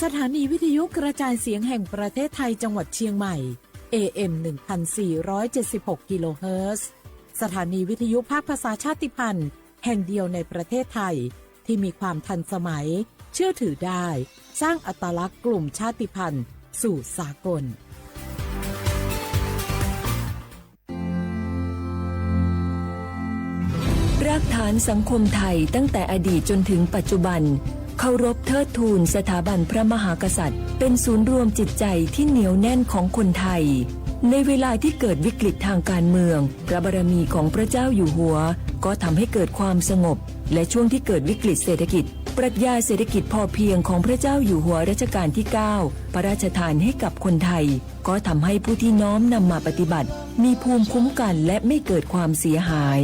สถานีวิทยุกระจายเสียงแห่งประเทศไทยจังหวัดเชียงใหม่ เอ เอ็ม หนึ่งพันสี่ร้อยเจ็ดสิบหก กิโลเฮิรตซ์ สถานีวิทยุภาคภาษาชาติพันธุ์แห่งเดียวในประเทศไทย ที่มีความทันสมัย เชื่อถือได้ สร้างอัตลักษณ์กลุ่มชาติพันธุ์สู่สากล รากฐานสังคมไทยตั้งแต่อดีตจนถึงปัจจุบัน เคารพเทิดทูนสถาบันพระมหากษัตริย์ เป็นศูนย์รวมจิตใจที่เหนียวแน่นของคนไทย ในเวลาที่เกิดวิกฤตทางการเมือง พระบารมีของพระเจ้าอยู่หัว ก็ทำให้เกิดความสงบ และช่วงที่เกิดวิกฤตเศรษฐกิจ ปรัชญาเศรษฐกิจพอเพียงของพระเจ้าอยู่หัวรัชกาลที่ เก้า พระราชทานให้กับคนไทย ก็ทำให้ผู้ที่น้อมนำมาปฏิบัติ มีภูมิคุ้มกันและไม่เกิดความเสียหาย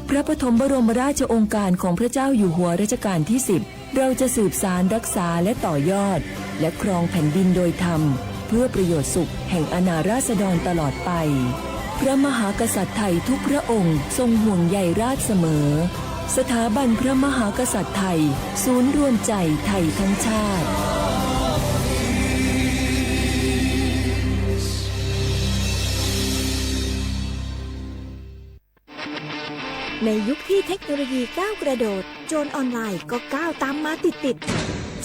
พระปฐมบรมราชโองการของพระเจ้าอยู่หัวรัชกาลที่ สิบ เราจะสืบสานรักษาและต่อยอด และครองแผ่นดินโดยธรรม เพื่อประโยชน์สุขแห่งอาณาราษฎรตลอดไป พระมหากษัตริย์ไทยทุกพระองค์ทรงห่วงใยราษฎร์เสมอ สถาบันพระมหากษัตริย์ไทย ศูนย์รวมใจไทยทั้งชาติ ในยุคที่เทคโนโลยีก้าวกระโดด โจรออนไลน์ก็ก้าวตามมาติดๆ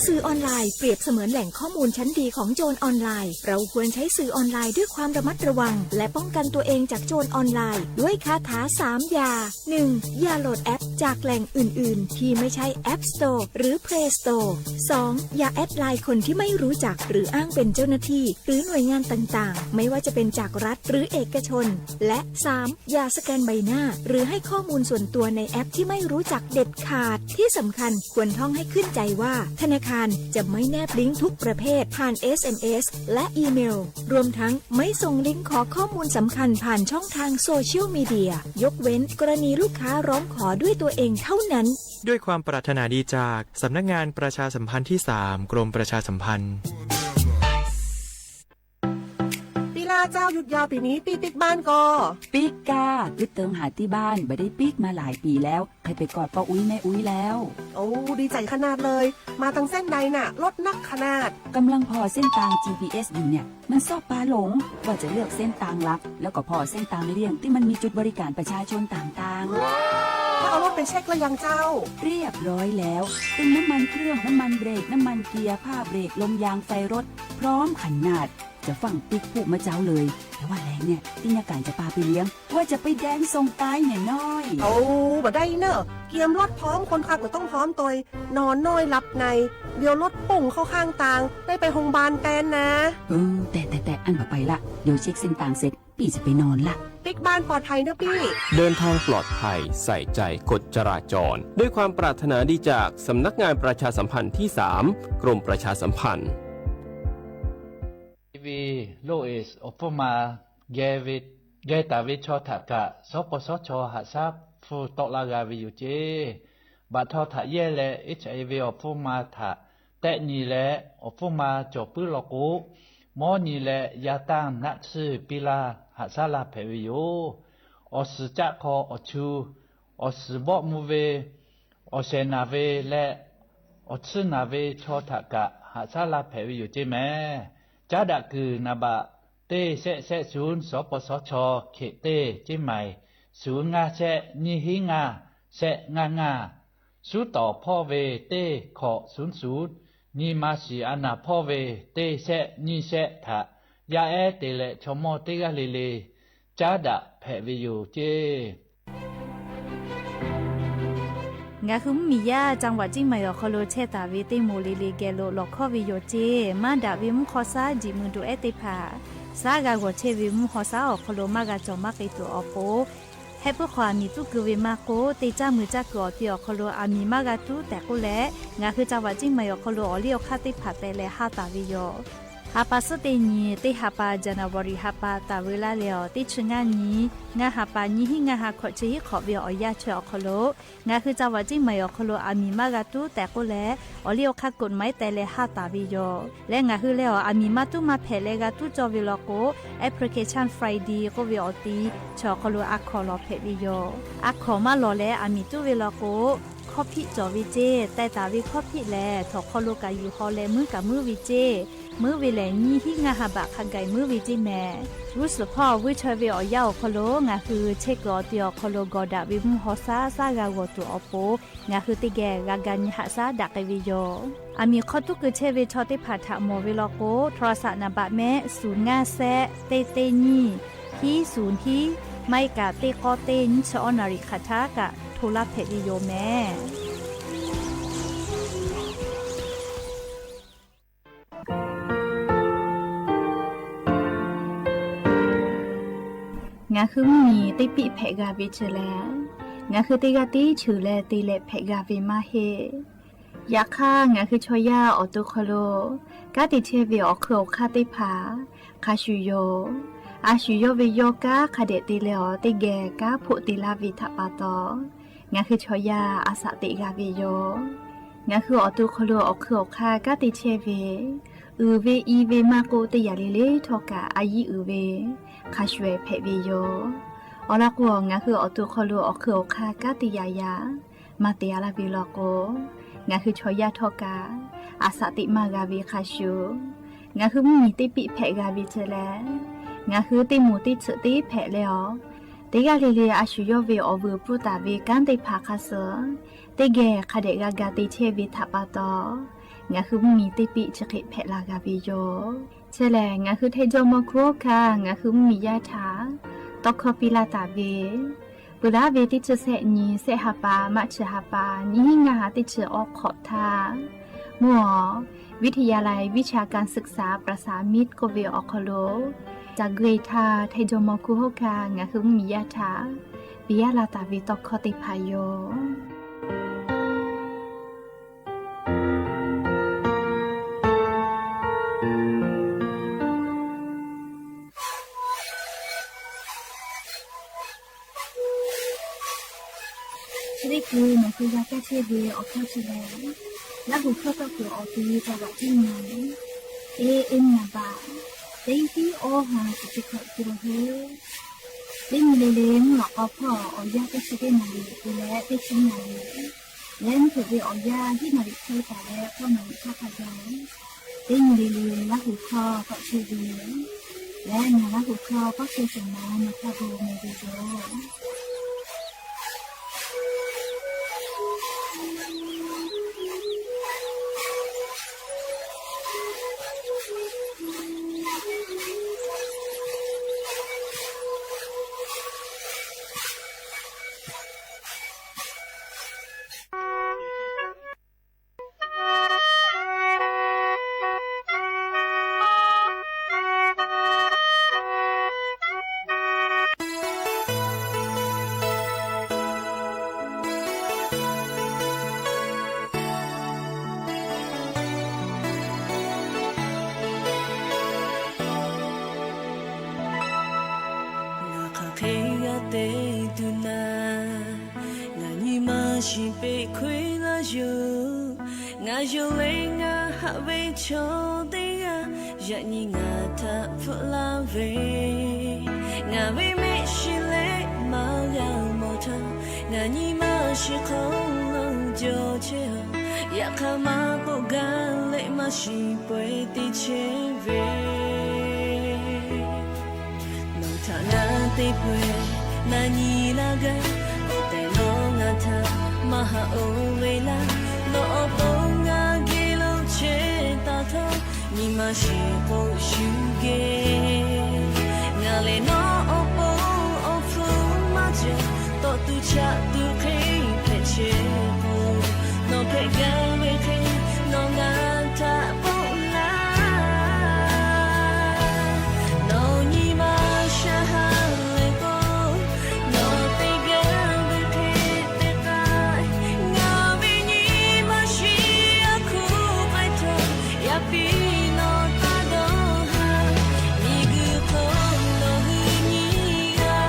สื่อออนไลน์เปรียบเสมือนแหล่งข้อมูลชั้นดีของโจรออนไลน์ เราควรใช้สื่อออนไลน์ด้วยความระมัดระวัง และป้องกันตัวเองจากโจรออนไลน์ ด้วยคาถาสามอย่า หนึ่ง อย่าโหลดแอปจากแหล่งอื่นๆ ที่ไม่ใช่ App Store หรือ Play Store สอง อย่าแอดไลน์คนที่ไม่รู้จัก หรืออ้างเป็นเจ้าหน้าที่ หรือหน่วยงานต่างๆ ไม่ว่าจะเป็นจากรัฐหรือเอกชน และ สาม อย่าสแกนใบหน้า หรือให้ข้อมูลส่วนตัวในแอปที่ไม่รู้จักเด็ดขาด ที่สำคัญควรท่องให้ขึ้นใจว่า ธนาคารจะไม่แนบลิงก์ทุกประเภทผ่าน เอส เอ็ม เอส และอีเมล รวมทั้งไม่ส่งลิงก์ขอข้อมูลสำคัญผ่านช่องทางโซเชียลมีเดีย ยกเว้นกรณีลูกค้าร้องขอด้วยตัวเองเท่านั้น ด้วยความปรารถนาดีจากสำนักงานประชาสัมพันธ์ที่ สาม กรมประชาสัมพันธ์ ปีลาเจ้า หยุดยาวปีนี้ ปี้ปิ๊กบ้านก่อ ปิ๊กก้า กึ๊ดเติงหาตี้บ้าน บ่ได้ปิ๊กมาหลายปีแล้ว ใครไปกอดป้าอุ๊ยแม่อุ๊ยแล้ว โอ้ ดีใจ๋ขนาดเลย มาตังเส้นใดน่ะ รถนักขนาด กำลังผ่อเส้นตาง จีพีเอส อยู่เนี่ย มันซอกปาหลง ว่าจะเลือกเส้นตางหลัก แล้วก็ผ่อเส้นตางเลี่ยงตี้มันมีจุดบริการประชาชนต่างๆ แล้วเอารถไปเช็คแล้วยังเจ้า เรียบร้อยแล้ว เติมน้ำมันเครื่อง น้ำมันเบรก น้ำมันเกียร์ ผ้าเบรก ลมยาง ไฟรถ พร้อมขนาด จะฟั่งปิ๊กพูดมาเจ้าเลย แต่ว่าแหลงเนี่ย ตี้ยาไก่จะปาไปเลี้ยง ว่าจะไปแดนส่งตายเนี่ยน้อย โอ้ บ่ได้เนอะ เกียมรถพร้อม คนขับก็ต้องพร้อมตวย นอนน้อยหลับใน เดี๋ยวรถปุ้งเข้าข้างตาง ได้ไปโรงพยาบาลแตนนะ เออ แต่ แต่ แต่ อั้นบ่ไปละ เดี๋ยวเช็คเส้นตางเสร็จ ปี้จะไปนอนละ ปิ๊กบ้านปลอดภัยเนอะปี้ เดินทางปลอดภัย ใส่ใจกฎจราจร ด้วยความปรารถนาดีจากสำนักงานประชาสัมพันธ์ที่ สาม กรมประชาสัมพันธ์ เอชไอวี โรคเอดส์ awˬ hpfuhˇ ma geh ve, geh taˍ ve chaw htaꞈ kaꞈ สปสช. haꞈ shaˉ hpu tawˆ laˇ g'a ve yoˬ ceˇ. Baꞈ htaw htaꞈ yehˇ leh เอชไอวี awˬ hpfuhˇ ma htaꞈ tehˆ nyi leh awˬ hpfuhˇ ma cawˬ puiˉ law k'o, mawˉ nyi leh yaˇ tanˇ naˆ tsuhˇ piˇ laˇ haꞈ shaˉ laˇ hpehꞈ ve yoˬ. Awˬ suhˍ caˆ hk'aw awˬ chu, awˬ suhˍ bawˆ mvuh ve, awˬ shehˍ naˬ ve leh awˬ tsuhˇ naˬ ve chaw htaꞈ kaꞈ haꞈ shaˉ laˇ hpehꞈ ve yoˬ ceˇ mehˍ. Caˉ daꞈ kuiˬ naˍ baꞈ teˇ shehˆ shehˆ suhˉ สปสช. hkeꞈ teˇ ceˇ maiˍ, suhˍ ngaˇ shehˆ nyiˇ hinˉ ngaˇ shehˆ ngaˇ ngaˇ. Suˉ tawˍ hpawˇ ve teˇ hkawꞈ suhˉ suhˉ, nyi ma shiˍ a naˍ hpawˇ ve teˇ shehˆ nyiˇ shehˆ htaꞈ yaˇ ehˉ te leh chaw mawˇ teˇ g'aˇ le le caˉ daꞈ hpehꞈ ve yoˬ ceˇ. Ngaˬ hui mvuhˇ miˬ yaˇ จังหวัดเชียงใหม่ awˬ hk'aw lo chehˇ taˍ ve teˇ moˍ le le geh lo lawˬ hkawˇ ve yoˬ ceˇ. Maˇ daꞈ ve mvuhˇ hk'aw shaˉ jiꞈ mui doꞈ ehˉ teˇ hpaˍ, shaˉ g'a g'awˬ chehˇ ve mvuhˇ hk'aw shaˉ awˬ hk'aw lo maˇ g'a cawˬ maˇ k'ai tuˬ awˬ pon, heh puiˉ hk'aw aˬ miˍ tuˉ keu ve maˇ k'oˆ, teˇ caˇ mui caˇ kuiˬ awˬ ti awˬ hk'aw lo aˬ miˍ maˇ g'a tuˉ tehꞈ k'oˆ leh, ngaˬ hui จังหวัดเชียงใหม่ awˬ hk'aw lo awˬ liˇ awˬ hk'aˇ teˇ hpaˍ tehꞈ leh haˇ taˍ ve yoˬ. Ha pa suhˉ teˇ nyi, teˇ ha pa January ha pa taˍ ve laˇ leh awˬ teˇ chi ngaˇ nyi, ngaˇ ha pa nyiˇ hinˉ ngaˇ ha hkawꞈ chi hiˉ hk'awꞈ ve awˬ yanˇ chi awˬ hk'aw lo, ngaˬ hui จังหวัดเชียงใหม่ awˬ hk'aw lo aˬ miˍ maˇ g'a tuˉ tehꞈ k'oˆ leh, awˬ liˇ awˬ hk'aˇ กฎหมาย tehꞈ leh haˇ taˍ ve yoˬ. Leh ngaˬ hui leh awˬ aˬ miˍ maˇ tuˉ maˇ hpehꞈ leh g'a tuˉ cawˇ ve law k'o, Application Friday k'oˆ ve awˬ ti chi awˬ hk'aw lo a hkawˍ lawˬ hpehꞈ ve yoˬ. A hkawˍ maˇ lawˬ leh aˬ miˍ tuˉ ve law k'o, hkawˇ hpiˆ cawˬ ve ceˇ. Teh taˍ ve hkawˇ hpiˆ lehˬ, htawnˍ hk'aw lo kaꞈ yuˬ haw leh muiˉ kaꞈ muiˉ ve ceˇ. Muiˉ ve lehˬ, nyiˇ hinˉ ngaˇ ha baꞈ hk'a gaˬ muiˉ ve ceˇ mehˍ. G'uˇ suhˍ hpawˇ vuiˇ chaweh ve awˬ yanˇ awˬ hk'aw lo ngaˬ hui chehˇ kuiˬ awˬ te awˬ hk'aw lo gawˬ daꞈ ve mvuhˇ haw saˉ saˉ g'a g'awˬ tuˬ awˬ pon, ngaˬ hui teˇ geh g'a ga nyi haꞈ shaˉ daꞈ k'ai ve yoˬ. Aˬ miˍ hk'aw tuˉ keu chehˇ ve chaw teˇ hpaˍ htaꞈ mawˬ ve law k'o, โทรศัพท์ naˍ baꞈ mehˆ ศูนย์ ngaˇ แซะ teˇ teˇ nyiˇ ที่ ศูนย์ ที่ maˇ heˆ kaꞈ teˇ k'awˇ teˇ nyiˇ chi awˉ naˍ riˍ hk'aˬ htaˇ kaꞈ hto laˇ hpehꞈ ve yoˬ mehˍ. Ngaˬ hui mvuhˇ miˬ teˇ piˆ hpehꞈ g'a ve chi lehˬ, ngaˬ hui teˇ g'aˇ tiˉ cheuˬ leh te leh hpehꞈ g'a ve maˇ heˆ. Yaꞈ hk'aˇ, ngaˬ hui chaw yaˇ awˬ to hk'aw lo kanˉ te chehˇ ve awˬ hk'eun awˬ hk'aˇ teˇ hpaˍ hk'a shuˍ yoˬ. A shu yawˇ ve yawˇ kanˉ hk'a dehꞈ te leh awˬ teˇ geh kanˉ hpoˆ te laˇ ve htaꞈ pa taw, ngaˬ hui chaw yaˇ a shaꞈ teꞈ g'a ve yoˬ. Ngaˬ hui awˬ to hk'aw lo awˬ hk'eun awˬ hk'aˇ kanˉ te chehˇ ve, uiˍ ve i ve maˇ k'oˆ, teˇ yanˇ le le htawˇ kaꞈ a yiˉ uiˍ ve hk'a shuˍ hpehꞈ ve yoˬ. Awˬ lawn k'o, ngaˬ hui awˬ to hk'aw lo awˬ hk'eun awˬ hk'aˇ kanˉ te yaꞈ yaꞈ maˇ te a laˇ ve law k'o, ngaˬ hui chaw yaˇ htawˇ kaꞈ a shaꞈ teꞈ maˇ g'a ve hk'a shuˍ, ngaˬ hui mvuhˇ miˬ teˇ piˆ hpehꞈ g'a ve chi lehˬ, ngaˬ hui teˇ moˍ teˇ tsuhꞈ teˇ hpehꞈ leh awˬ, teˇ g'aˇ le le a shu yawˇ ve awˬ vuiˬ pfuhˇ taˍ ve kanˉ teˇ hpaˍ hk'a suhˍ teˇ geh hk'a dehꞈ g'a ga te chehˇ ve htaꞈ pa taw, ngaˬ hui mvuhˇ miˬ teˇ piˆ chi hk'e hpehꞈ la g'a ve yoˬ. Chi lehˬ, ngaˬ hui Htaiˇ jawˇmawˇ hkuˇ hawˉ hkanˇ ngaˬ hui mvuhˇ miˬ yaˇ htaꞈ tawˇ hkawˇ piˇ laˇ taˍ ve, peuˬ laˇ ve teˇ chi sehˆ nyi sehˆ ha pa maˇ chi ha pa nyiˇ hinˉ ngaˇ ha teˇ chi awˉ hk'awꞈ htaˇ, mvuhˇ awˬ วิทยาลัยวิชาการศึกษาประสามิตร k'oˆ ve awˬ hk'aw lo ca gui htaˇ, Htaiˇ jawˇmawˇ hkuˇ hawˉ hkanˇ ngaˬ hui mvuhˇ miˬ yaˇ htaꞈ piˇ laˇ taˍ ve tawˇ hkawˇ teˇ hpaˍ yoˬ. Hk'e te leh, ngaˬ hui g'a kaˇ chehˇ ve awˬ hkawˇ chi lehˬ, Laˇ huˍ hkawˇ tawˇ kuiˬ awˬ te taˇ g'aꞈ tiˉ nyi, e e naˍ baꞈ teˇ tiˉ awˇ ha chi chi hkawꞈ tuˬ lo heˆ. Teˇ nyi le le mvuhˇ lawꞈ k'aw hpawˇ awˬ yanˇ teˇ chi teˇ naˍ riˍ te leh teˇ chi naˍ riˍ leh, mvuhˇ hpeuꞈ ve awˬ yanˇ hiˉ naˍ riˍ hk'e taˍ leh k'awˇ naˍ riˍ htaˇ hk'a gaˬ, teˇ nyi le le Laˇ huˍ hkawˇ tawˆ chehˇ ve lehˬ, ngaˬ Laˇ huˍ hkawˇ k'awˇ chehˇ shuˍ ma nawˬ htaˇ bon meh ve yoˬ. Ngaˬ hk'aˬ hk'e g'a te tuˬ naˍ, ngaˬ nyi ma shiˍ peꞈ hkawehˇ laˇ yoˬ. Ngaˬ yonˍ leh ngaˬ haꞈ ve chaw teˇ g'aˇ, yaꞈ nyi ngaˬ htaꞈ hpfuhˆ laˇ ve, ngaˬ ve mehˆ shiˍ leh maˇ g'a mawˬ htaˇ, ngaˬ nyi ma shiˍ hk'aw lo jawˬ chehˇ a. Yaꞈ hk'aˇ maˇ k'oˆ gaˇ leh maˇ shiˍ pawehˇ te chehˇ ve, nawˬ htaꞈ na te pawehˇ na nyi laˇ gaˇ. Awˬ tehˬ nawˬ ngaˬ htaꞈ maˇ haꞈ oˇ ve laˇ. Nawˬ awˬ pon ngaˬ geh lo chehˇ taˍ htawˇ, nyi ma shiˍ k'o shuˍ geh. Ngaˬ lehˬ nawˬ awˬ pon awˬ hpfuhˇ maˇ cawˬ. Tawˆ tuˬ chaꞈ tuˬ hk'e hpehꞈ chehˇ k'o, nawˬ hpehꞈ gaˇ ve hk'e nawˬ ngaˬ htaꞈ k'oˆ laˇ. Nawˬ nyi ma shaˍ ha leh k'o, nawˬ te gaˇ ve hk'e te k'ai. Ngaˬ ve nyi ma shiˍ a hkuˇ k'ai htaˇ, yaꞈ piˇ nawˬ taˇ dawˇ haˍ. Miˬguiˬ hk'oˆ nawˬ hui nyi g'a,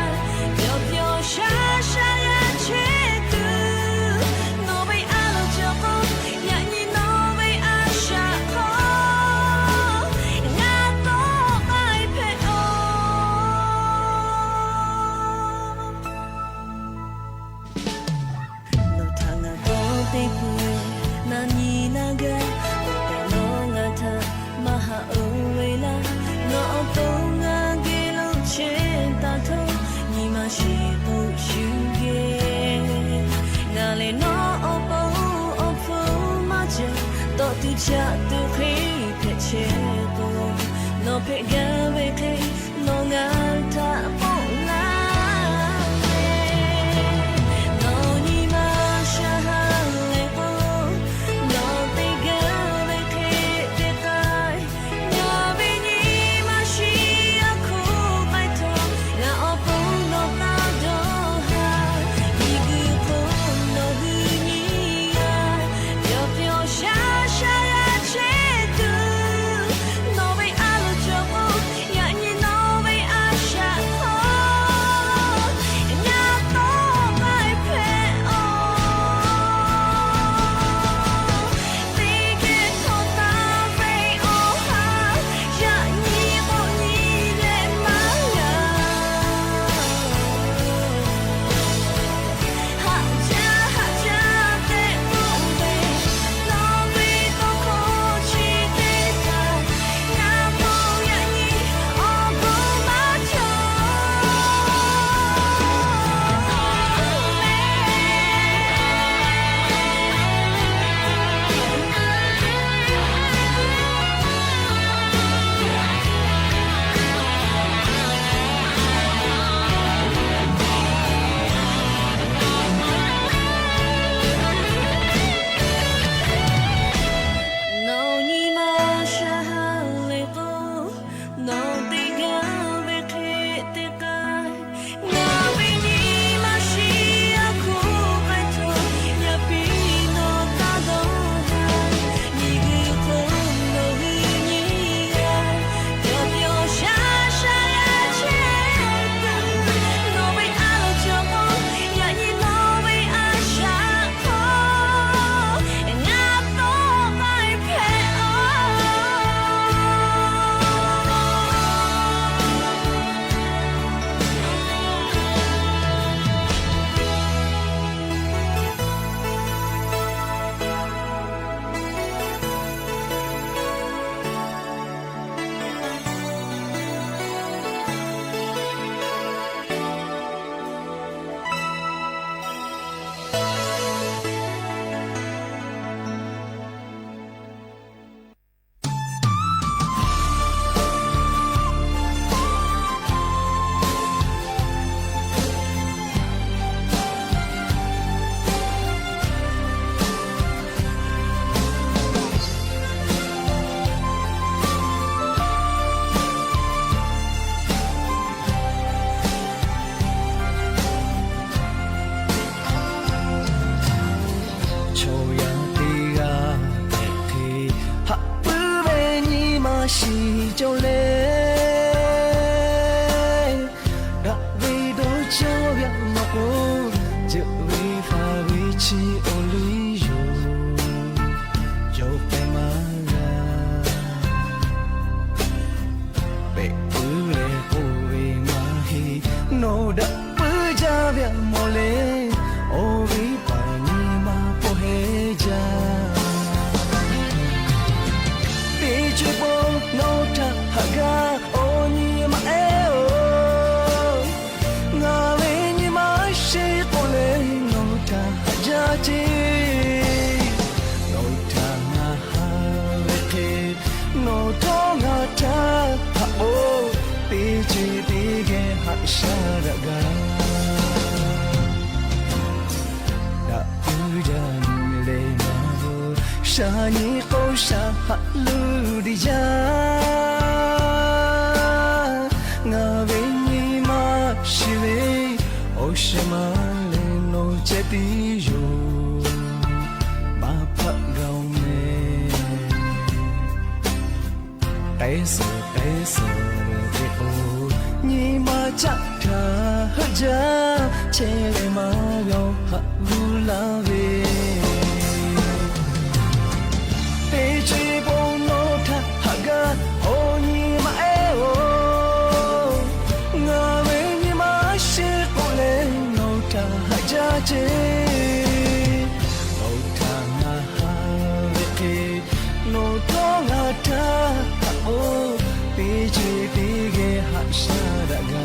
yawˬ pyawˬ shaˉ shaˉ g'a chehˇ Tawˆ tuˬ chaꞈ tuˬ hk'e hpehꞈ chehˇ k'o, nawˬ hpehꞈ gaˇ ve hk'e nawˬ ngaˬ htaꞈ k'oˆ laˇ ve, nawˬ nyi ma sha ha lehˬ k'o, nawˬ te gaˇ ve hk'e te k'ai. Ngaˬ ve nyi ma shi a hkuˇ k'ai htaˇ, ngaˬ awˬ pon nawˬ taˇ dawˇ haˍ. Miˬguiˬ hk'oˆ nawˬ hui nyi a, yawˇ pyawˇ shaˉ shaˉ g'a chehˇ tuˬ, nawˬ ve a loˍ cawˬ k'o, yaꞈ nyi nawˬ ve a shaꞈ hk'aw ngaˬ tawˆ k'ai hpehꞈ-oˬ. Teˇ geh htaw taˍ ve awˬ ha, yaꞈ nyi k'awꞈ nyi leh maˇ g'a. Haꞈ jaˇ haꞈ jaˇ tehꞈ k'oˆ ve, nawˬ ve tawˇ hkawˇ chi teˇ hpaˍ ngaˬ hpawˇ yaꞈ nyi awˬ bon maˇ cawˬ le. Nawˬ nyi ma sha ha lehˬ k'o, nawˬ te gaˇ ve hk'e te k'ai. Ngaˬ ve nyi ma shi a hkuˇ k'ai htaˇ, yaꞈ piˇ nawˬ taˇ dawˇ haˍ. Miˬguiˬ hk'oˆ nawˬ hui nyi a, yawˇ pyawˇ shaˉ shaˉ g'a chehˇ tuˬ, nawˬ ve a loˍ cawˬ k'o, yaꞈ nyi nawˬ ve a shaꞈ hk'aw ngaˬ tawˆ k'ai hpehꞈ-oˬ. Chaw yaˇ teˇ g'aˇ hpehꞈ hk'e, haꞈ puiˉ ve nyi ma shiˍ cawˬ leh, daꞈ ve dawˇ caˇ ve a nawˬ k'o, ceuˬ ve faˍ ve chi awˬ liˇ yoˬ, cawˬ pehˍ maˇ g'a. Pehꞈ puiˉ leh k'oˆ ve maˇ heˆ, nawˬ daꞈ puiˉ jaˇ ve a mawˬ le, awˬ viˉ paˍ nyi ma pawehˇ jaˇ. Teˇ ceuˬ pon nawˬ htaꞈ haꞈ g'a, awˬ nyi ma ehˉ-oˬ, ngaˬ ve nyi ma sheˍ k'oˆ leh nawˬ htaꞈ haꞈ jaˇ ceˇ. Nawˬ htaꞈ ngaˬ haꞈ ve hk'e, nawˬ htawˇ ngaˬ htaꞈ haꞈ k'o, teˇ ceuˬ teˇ geh haꞈ shaˉ daꞈ g'a. Daꞈ puiˉ jaˇ nyi leh maˇ g'a, sha nyi k'o sha haꞈ luˬ diˬ jaˇ. Ngaˬ ve nyi ma shiˍ ve, awˬ shehˍ ma leh nawˬ ceh tiˉ yoˬ, maˇ hpaˆ g'a-oˬ meh. K'ai suhˍ k'ai suhˍ ve k'o, nyi ma caˆ htaꞈ heuˆ jaˇ, chehˇ leh maˇ g'a-oˬ haꞈ g'uˇ laˇ ve. Teˇ ceuˬ pon nawˬ htaꞈ haꞈ g'a, awˬ nyi ma ehˉ-oˬ, ngaˬ ve nyi ma sheˍ k'oˆ leh nawˬ htaꞈ haꞈ jaˇ ceˇ. Nawˬ htaꞈ ngaˬ haꞈ ve hk'e, nawˬ htawˇ ngaˬ htaꞈ haꞈ k'o, teˇ ceuˬ teˇ geh haꞈ shaˉ daꞈ g'a.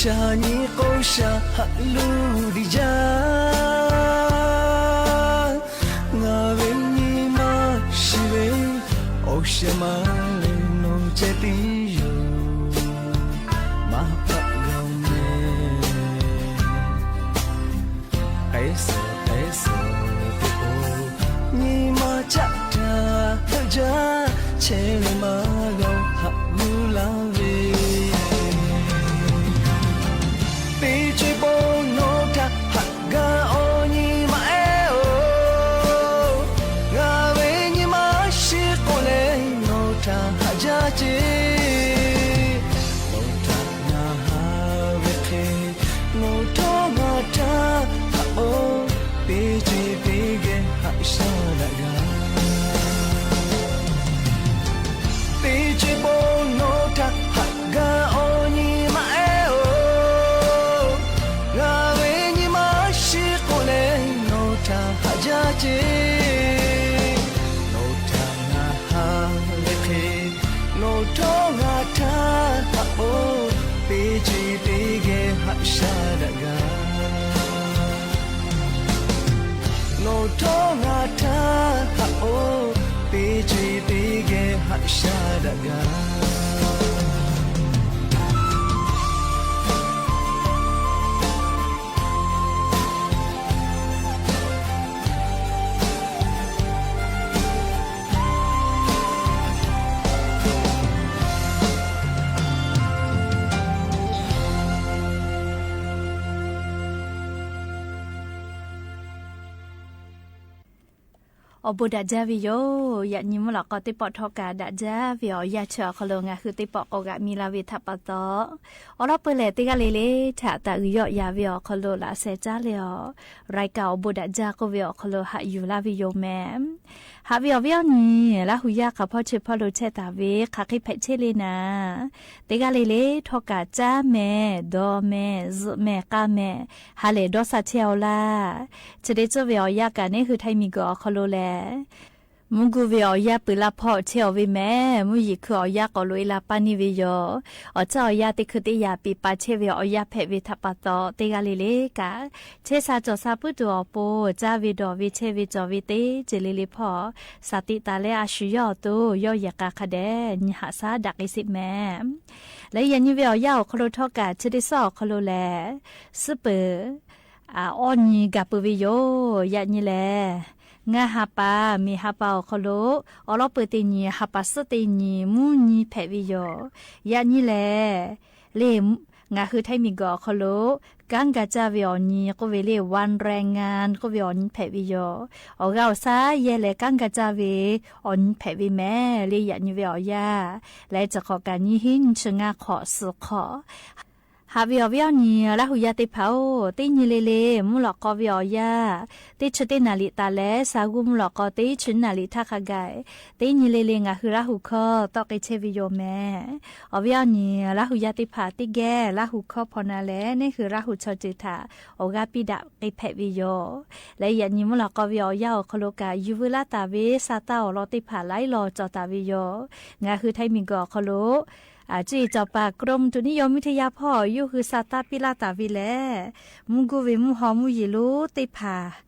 Ca nyi k'o sha haꞈ luˬ diˬ jaˇ. Ngaˬ ve nyi ma shiˍ ve awˬ shehˍ ma le, nawˬ ceh tiˉ yoˬ maˇ hpaˆ g'a meh. K'ai suhˍ k'ai suhˍ teˇ k'o, nyi ma caˆ htaˇ heuˆ jaˇ, chehˇ ve maˇ g'a haꞈ luˬ laˇ ve. Teˇ co e pon nawˬ htaꞈ haꞈ g'a awˬ nyi ma ehˉ-oˬ, ngaˬ ve nyi ma shiˍ k'o leh nawˬ htaꞈ haꞈ jaˇ ce. Nawˬ htaꞈ ngaˬ haˍ ve hk'e, nawˬ htawˇ ngaˬ htaˇ haꞈ k'o, teˇ co e teˇ geh haꞈ shaˉ daꞈ g'a. Teˇ co e pon nawˬ htaꞈ haꞈ g'a awˬ nyi ma ehˉ-oˬ, ngaˬ ve nyi ma shiˍ k'o leh nawˬ htaꞈ haꞈ jaˇ ce. Nawˬ htaꞈ ngaˬ haˍ ve hk'e, nawˬ htawˇ ngaˬ htaˇ haꞈ k'o, teˇ co e teˇ geh haꞈ shaˉ daꞈ g'a. Nawˬ htawˇ ngaˬ htaˇ haꞈ k'o, teˇ co e teˇ geh haꞈ shaˉ daꞈ g'a. Awˬ bon daꞈ jaˇ ve yoˬ. Yaꞈ nyi mvuhˇ lawꞈ k'aw teˇ pawˆ htawˇ kaꞈ daꞈ jaˇ ve awˬ yanˇ chi awˬ hk'aw lo ngaˬ hui teˇ pawˆ k'awꞈ g'aꞈ mi la ve htaꞈ pa taw, awˬ lawn peuˬ lehˬ teˇ g'aˇ le le htaꞈ taꞈ uiˍ yawˆ yan ve awˬ hk'aw lo laꞈ sheh caˉ leh awˬ, รายการ awˬ bon daꞈ jaˇ k'oˆ ve awˬ hk'aw lo haꞈ yuˬ laˇ ve yoˬ mehˍ. Haꞈ ve awˬ viˉ awˬ nyi, Laˇ huˍ yaˇ hk'aˬ hpawˇ chi hpawˇ lo chehˇ taˍ ve hk'aˬ hk'e hpehꞈ chehˇ le naˍ, teˇ g'aˇ le le htawˇ kaꞈ caˉ mehˍ, dawˬ mehˍ, zuhꞈ mehˍ, k'a mehˍ, ha lehˬ dawˇ sha chehˇ-aw laˇ. Chi te tcuh ve awˬ yanˇ kaꞈ neˇ hui Htaiˇ miˬguiˬ awˬ hk'aw lo lehˬ, mvuhˇ guˇ ve awˬ yanˇ peuˬ laˇ hpawˇ chehˇ-aw ve mehˍ. Mvuhˇ yeˬ hkui awˬ yanˇ k'awꞈ loꞈ e la paˇ neˇ ve yoˬ. Awˬ tcuhˉ awˬ yanˇ teˇ hkui teˇ yaꞈ piˍ pa chehˇ ve awˬ yanˇ hpehꞈ ve htaꞈ pa taw, teˇ g'aˇ le le kaꞈ chehˇ sha cawˬ sha puiˉ tuˬ awˬ pon, caˇ ve dawˬ ve chehˇ ve cawˬ ve teˇ ceuˬ le le hpawˇ, shaˍ tiꞈ taˍ leh a shu yawˇ awˬ to yawˇ yehˬ k'a hk'a dehꞈ nyi haꞈ shaˉ daꞈ k'ai sheˍ mehˍ. Leh yaꞈ nyi ve awˬ yanˇ awˬ hk'aw lo htawˇ kaꞈ chi teˇ suhˉ awˬ hk'aw lo lehˬ, suhˉ peuˬ awˇ nyi gaˬ peuˬ ve yoˬ. Yaꞈ nyi lehˬ, ngaˇ ha pa, miˬ ha pa awˬ hk'aw lo awˬ lawn peuˬ teˇ nyi, ha pa suhˉ teˇ nyi, mvuhˇ nyi hpehꞈ ve yoˬ. Yaꞈ nyi lehˬ, le, ngaˬ hui Htaiˇ miˬguiˬ awˬ hk'aw lo kanˉ ga caˇ ve awˬ nyi k'oˆ ve le, วันแรงงาน k'oˆ ve awˬ nyi hpehꞈ ve yoˬ. Awˬ g'aˇ awˬ shaˉ yehˇ leh kanˉ ga caˇ ve awˬ nyi hpehꞈ ve mehˍ. Le yaꞈ nyi ve awˬ yanˇ lehˬ, chi hk'awꞈ kaꞈ nyiˇ hinˉ nyiˇ chi ngaˇ hk'awꞈ suhˍ hk'awꞈ. Haꞈ ve awˬ viˉ awˬ nyi, Laˇ huˍ yaˇ teˇ hpaˍ-oˬ, teˇ nyi le le mvuhˇ lawꞈ k'aw ve awˬ yanˇ, teˇ chi teˇ naˍ riˍ taˍ leh sha g'uˇ mvuhˇ lawꞈ k'aw teˇ chi naˍ riˍ htaˇ hk'a gaˬ, teˇ nyi le le ngaˬ hui Laˇ huˍ hkawˇ tawˆ k'ai chehˇ ve yoˬ mehˍ. Awˬ viˉ awˬ nyi, Laˇ huˍ yaˇ teˇ hpaˍ teˇ geh Laˇ huˍ hkawˇ hpaw na leh neˇ hui Laˇ huˍ chaw ceuˬ htaꞈ awˬ g'aˇ piˇ daꞈ k'ai hpehꞈ ve yoˬ. Leh yaꞈ nyi mvuhˇ lawꞈ k'aw ve awˬ yanˇ awˬ hk'aw lo kaꞈ yuˬ veu laˇ taˍ ve sa taˇ awˬ lawn teˇ hpaˍ laiˉ law cawˬ taˍ ve yoˬ. Ngaˬ hui Htaiˇ miˬguiˬ awˬ hk'aw lo cuˇ yiˍ cawˬ paˍ กรมอุตุนิยมวิทยา hpawˇ yawˇ hui sa taˇ piˇ laˇ taˍ ve lehˬ, mvuhˇ guˇ ve mvuhˇ haw mvuhˇ yeˬ lonˉ teˇ hpaˍ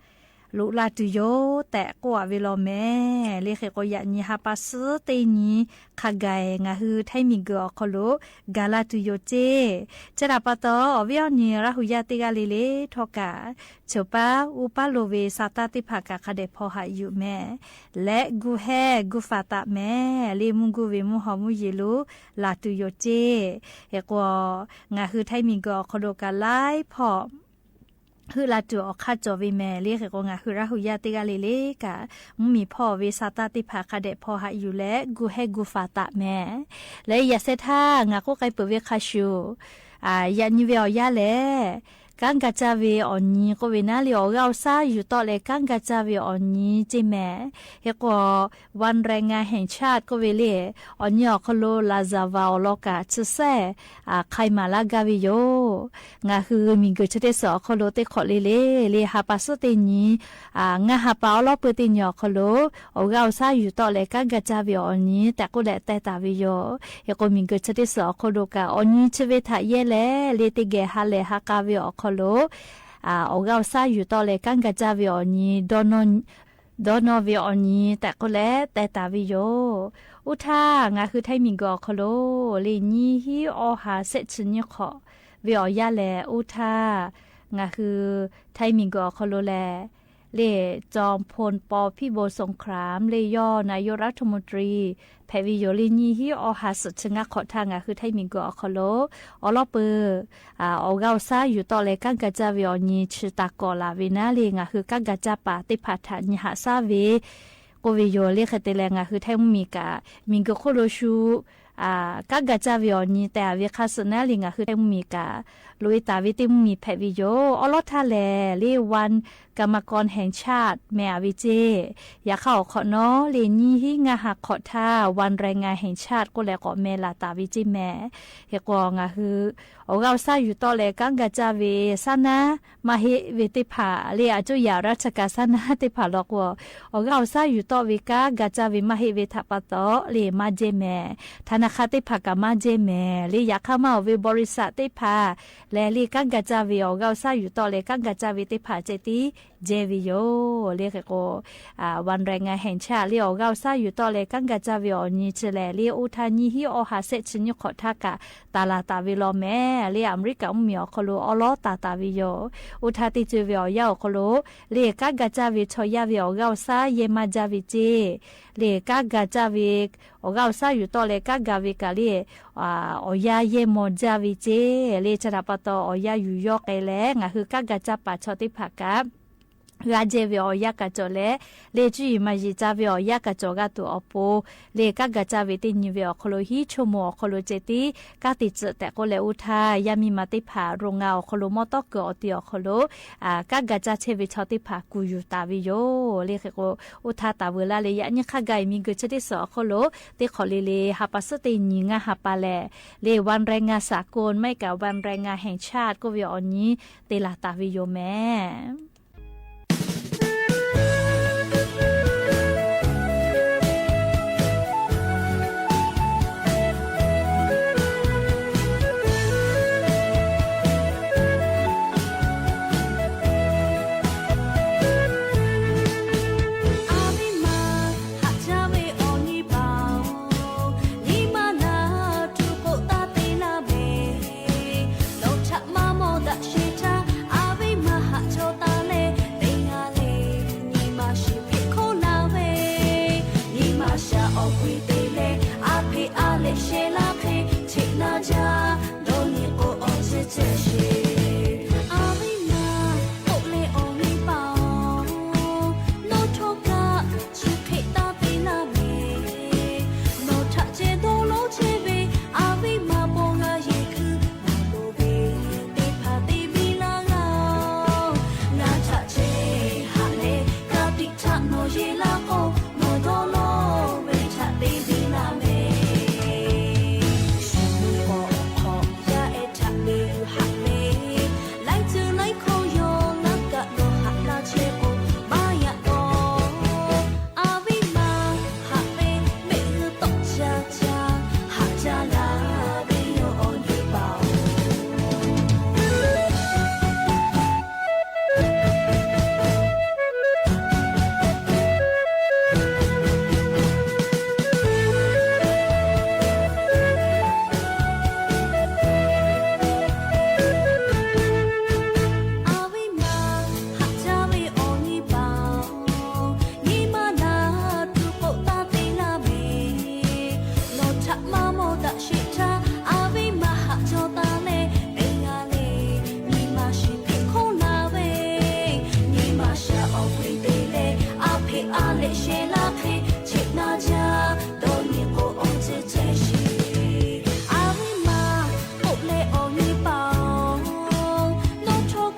loꞈ la tuˬ yoˬ tehꞈ k'oˆ a ve law mehˍ. Le hk'e k'o, yaꞈ nyi ha pa suhˉ teˇ nyi hk'a gaˬ ngaˬ hui Htaiˇ miˬguiˬ awˬ hk'aw lo gaˬ la tuˬ yoˬ ceˇ. Chi htaꞈ pa taw, awˬ viˉ awˬ nyi Laˇ huˍ yaˇ teˇ g'aˇ le le htawˇ kaꞈ, choˬ paˉ uˇ paˉ lo ve sa taˇ teˇ hpaˍ kaꞈ hk'a dehꞈ hpaw haꞈ yuˬ mehˍ. Leh gu hehˇ gu faˍ taˍ mehˍ. Le mvuhˇ guˇ ve mvuhˇ haw mvuhˇ yeˬ lonˉ laˬ tuˬ yoˬ ceˇ. Hk'e k'o, ngaˬ hui Htaiˇ miˬguiˬ awˬ hk'aw lo kaꞈ laiˉ hpawˇ heuˆ la tuˬ awˬ hk'aˇ cawˬ ve mehˍ. Le hk'e k'o, ngaˬ hui Laˇ huˍ yaˇ teˇ g'aˇ le le kaꞈ, mvuhˇ miˬ hpawˇ ve sa taˇ teˇ hpaˍ hk'a dehꞈ hpaw haꞈ yuˬ leh gu hehˇ gu faˍ taˍ mehˍ. Leh yaꞈ sheh htaˇ ngaˬ k'oˆ k'ai peuˬ ve hk'a shuˍ, yaꞈ nyi ve awˬ yanˇ lehˬ, kanˉ ga caˇ ve awˬ nyi k'oˆ ve naˉ le, awˬ g'aˇ awˬ shaˉ yuˬ tawˆ leh kanˉ ga caˇ ve awˬ nyi ceˇ mehˍ. Hk'e k'o, วันแรงงานแห่งชาติ k'oˆ ve le, awˬ nyi awˬ hk'aw lo หลักสามัญ awˬ lawn kaꞈ chi sehˉ hk'ai maˍ laˇ gaˇ ve yoˬ. Ngaˬ hui miˬguiˬ chi teˇ suhˍ awˬ hk'aw lo teˇ hk'awꞈ le le, le ha pa suhˉ teˇ nyi, ngaˇ ha pa awˉ lawˉ peuˇ teˇ nyi awˬ hk'aw lo awˬ g'aˇ awˬ shaˉ yuˬ tawˆ leh kanˉ ga caˇ ve awˬ nyi tehꞈ k'oˆ leh teh taˍ ve yoˬ. Hk'e k'o, miˬguiˬ chi teˇ suhˍ awˬ hk'aw lo kaꞈ awˬ nyi chi ve htaꞈ yehˇ leh, le teˇ geh ha lehˬ ha k'a ve awˬ hk'aw lo awˬ g'aˇ awˬ shaˉ yuˬ tawˆ leh kanˉ ga caˇ ve awˬ nyi dawˇ nawˇ ve awˬ nyi tehꞈ k'oˆ leh teh taˍ ve yoˬ. Oˇ htaˇ, ngaˬ hui Htaiˇ miˬguiˬ awˬ hk'aw lo le nyiˇ hinˉ awˬ ha shehˆ chi nyiˇ hk'awꞈ ve awˬ yanˇ lehˬ, oˇ htaˇ ngaˬ hui Htaiˇ miˬguiˬ awˬ hk'aw lo lehˬ, le จอมพล ป.พิบูลสงคราม le yawˇ นายกรัฐมนตรี hpehꞈ ve yoˬ. Le nyiˇ hinˉ awˬ ha suhˍ chi ngaˇ hk'awꞈ htaˇ ngaˬ hui Htaiˇ miˬguiˬ awˬ hk'aw lo awˉ lawˉ peuˇ awˬ g'aˇ awˬ shaˉ yuˬ tawˆ leh kanˉ ga caˇ ve awˬ nyi chi taˍ kawꞈ laˬ ve naˉ le, ngaˬ hui kanˉ ga caˇ paˍ teˇ hpaˍ htaꞈ nyi haꞈ shaˉ ve k'oˆ ve yoˬ. Le hk'e te leh, ngaˬ hui Htaiˇ mvuhˇmiˬ kaꞈ miˬguiˬ hk'oˆ lo shu kanˉ ga caˇ ve awˬ nyi teh a ve hk'a suhˍ naˉ le, ngaˬ hui Htaiˇ mvuhˇmiˬ kaꞈ loꞈ e taˍ ve teˇ mvuhˇmiˬ hpehꞈ ve yoˬ. Awˉ lawˉ htaˇ lehˬ, le วันกรรมกรแห่งชาติ meh a ve ceˇ. Yaꞈ hk'aˇ awˬ hk'awꞈ nawˉ le nyiˇ hinˉ ngaˇ ha hk'awꞈ htaˇ วันแรงงานแห่งชาติ k'oˆ leh k'awꞈ meh laˬ taˍ ve ceˇ mehˍ. Hk'e k'o, ngaˬ hui awˬ g'aˇ awˬ shaˉ yuˬ tawˆ leh kanˉ ga caˇ ve shaˉ naˉ maˇ heˆ ve teˇ hpaˍ le, a coˇ yaꞈ raˇ cha kaꞈ shaˉ naˉ teˇ hpaˍ law k'o, awˬ g'aˇ awˬ shaˉ yuˬ tawˆ ve kanˉ ga caˇ ve maˇ heˆ ve htaꞈ pa taw le maˇ jehˇ mehˍ. Htaꞈ naˬ hk'a teˇ hpaˍ kaꞈ maˇ jehˇ mehˍ le. Yaꞈ hk'aˇ maˇ awˬ ve บริษัท teˇ hpaˍ lehˬ, le kanˉ ga caˇ ve awˬ g'aˇ awˬ shaˉ yuˬ tawˆ leh kanˉ ga caˇ ve teˇ hpaˍ ceh tiˉ jehˇ ve yoˬ. Le hk'e k'o, วันแรงงานแห่งชาติ le awˬ g'aˇ awˬ shaˉ yuˬ tawˆ leh kanˉ ga caˇ ve awˬ nyi chi lehˬ, le oˇ htaˇ nyiˇ hinˉ awˬ ha shehˆ chi nyiˇ hk'awꞈ htaˇ kaꞈ taˍ laˬ taˍ ve law mehˍ. Le Aˍmeˍriˆkaꞈ mvuhˇmiˬ awˬ hk'aw lo awˉ lawˉ taˍ taˍ ve yoˬ. Oˇ htaˇ teˇ ceuˬ ve awˬ yanˇ awˬ hk'aw lo le kanˉ ga caˇ ve chaw yaˇ ve awˬ g'aˇ awˬ shaˉ yehˇ maˇ jaˇ ve ceˇ. Le kanˉ ga caˇ ve awˬ g'aˇ awˬ shaˉ yuˬ tawˆ leh kanˉ ga ve kaꞈ le awˬ yanˇ yehˇ maw jaˇ ve ceˇ. Le chi htaꞈ pa taw awˬ yanˇ yuˬ yawˇ k'ai leh, ngaˬ hui kanˉ ga caˇ paˍ chaw teˇ hpaˍ kaꞈ g'a jehˇ ve awˬ yanˇ kaꞈ cawˬ leh, le cuˇ yiˍ maˍ yiˍ ca ve awˬ yanˇ kaꞈ cawˬ g'a tuˬ awˬ pon, le kanˉ ga caˇ ve teˇ nyi ve awˬ hk'aw lo hiˉ chaw moˍ awˬ hk'aw lo ceh tiˉ kanˉ te tcuhꞈ tehꞈ k'oˆ leh, oˇ htaˇ yaˇ miˇ ma teˇ hpaˍ โรงงาน awˬ hk'aw lo mawˇ tawˉ kuiˬ awˬ ti awˬ hk'aw lo kanˉ ga caˇ chehˇ ve chaw teˇ hpaˍ kuˬ yuˬ taˍ ve yoˬ. Le hk'e k'o, oˇ htaˇ taˍ veuˬ laˇ le, yaꞈ nyi hk'a gaˬ miˬguiˬ chi teˇ suhˍ awˬ hk'aw lo teˇ hk'awꞈ le le ha pa suhˉ teˇ nyi ngaˇ ha pa lehˬ, le วันแรงงานสากล maˇ heˆ kaꞈ วันแรงงานแห่งชาติ k'oˆ ve awˬ nyi te laˬ taˍ ve yoˬ mehˍ. A viˉ ma haꞈ jaˇ ve awˬ nyi paˍ-oˬ, nyi ma naˬ tuˬ k'oꞈ taˇ te laˇ ve, nawˬ htaꞈ maˇ mawˬ daꞈ sheˍ htaˇ, a viˉ ma haꞈ chaw taˍ leh te g'a le. Nyi ma shiˍ hpeꞈ hk'oˆ laˇ ve, nyi ma shaˍ awˬ hk'e te leh, a hpeꞈ a lehꞈ sheh laˇ hk'e cheꞈ na jaˇ. Dawˇ nyi k'o awˬ ceh ceh sheˍ. A viˉ ma k'oˆ leh awˬ nyi paˍ-oˬ, nawˬ htawˇ kaꞈ chi hk'e taˇ te laˇ ve, nawˬ htaꞈ ceh dawˇ lonˉ chehˇ ve, a viˉ ma paw g'a yehˬ kuiˬ na loˍ ve teˇ hpaˍ te biˇ laˇ g'a-oˬ. Ngaˬ htaꞈ ceh haꞈ leh, ka tiꞈ htaꞈ nawˬ yehˬ laˇ k'o, nawˬ dawˇ lonˉ ve htaꞈ te biˇ laˇ ve. Shu k'awꞈ hk'awꞈ yaˇ ehˉ htaꞈ te haꞈ ve, laiˉ ceuˬ laiˉ hkawˇ yawˇ laˇ kaꞈ nawˬ haꞈ laˇ chehˇ k'o, maˇ yaꞈ k'aw. A viˉ ma haꞈ ve mehˆ g'uˇ tawˆ ca ca, haꞈ jaˇ laˇ ve yoˬ awˬ nyi paˍ-oˬ. A viˉ ma haꞈ jaˇ ve awˬ nyi paˍ-oˬ, nyi ma naˬ tuˬ k'oꞈ taˇ te laˇ ve, nawˬ htaꞈ maˇ mawˬ daꞈ sheˍ htaˇ, a viˉ ma haꞈ chaw taˍ leh te g'a le. Nyi ma shiˍ hpeꞈ hk'oˆ laˇ ve, nyi ma shaˍ awˬ hk'e te leh, a hpeꞈ a lehꞈ sheh laˇ hk'e cheꞈ na jaˇ. Dawˇ nyi k'o awˬ ceh ceh sheˍ. A viˉ ma k'oˆ leh awˬ nyi paˍ-oˬ, nawˬ htawˇ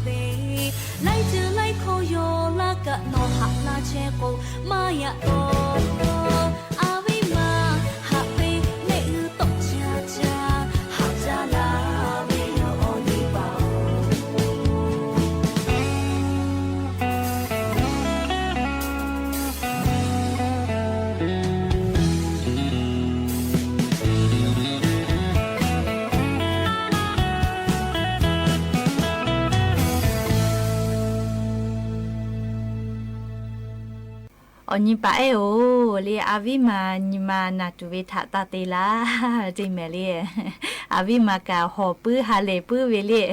ve, laiˉ ceuˬ laiˉ hkawˇ yaw laˇ kaꞈ nawˬ haꞈ laˇ chehˇ k'o, maˇ yaꞈ taw. A viˉ ma, haꞈ ve mehˆ g'uˇ tawˆ ca ca, haꞈ jaˇ laˇ ve yoˬ awˬ nyi paˍ-oˬ. Awˬ nyi paˍ ehˉ-oˬ, le a viˉ ma nyi ma naˬ tuˬ ve htaꞈ taˇ te laˇ, teˇ mehˍ le. A viˉ ma kaꞈ hawˬ puiˉ ha lehˬ puiˉ ve le.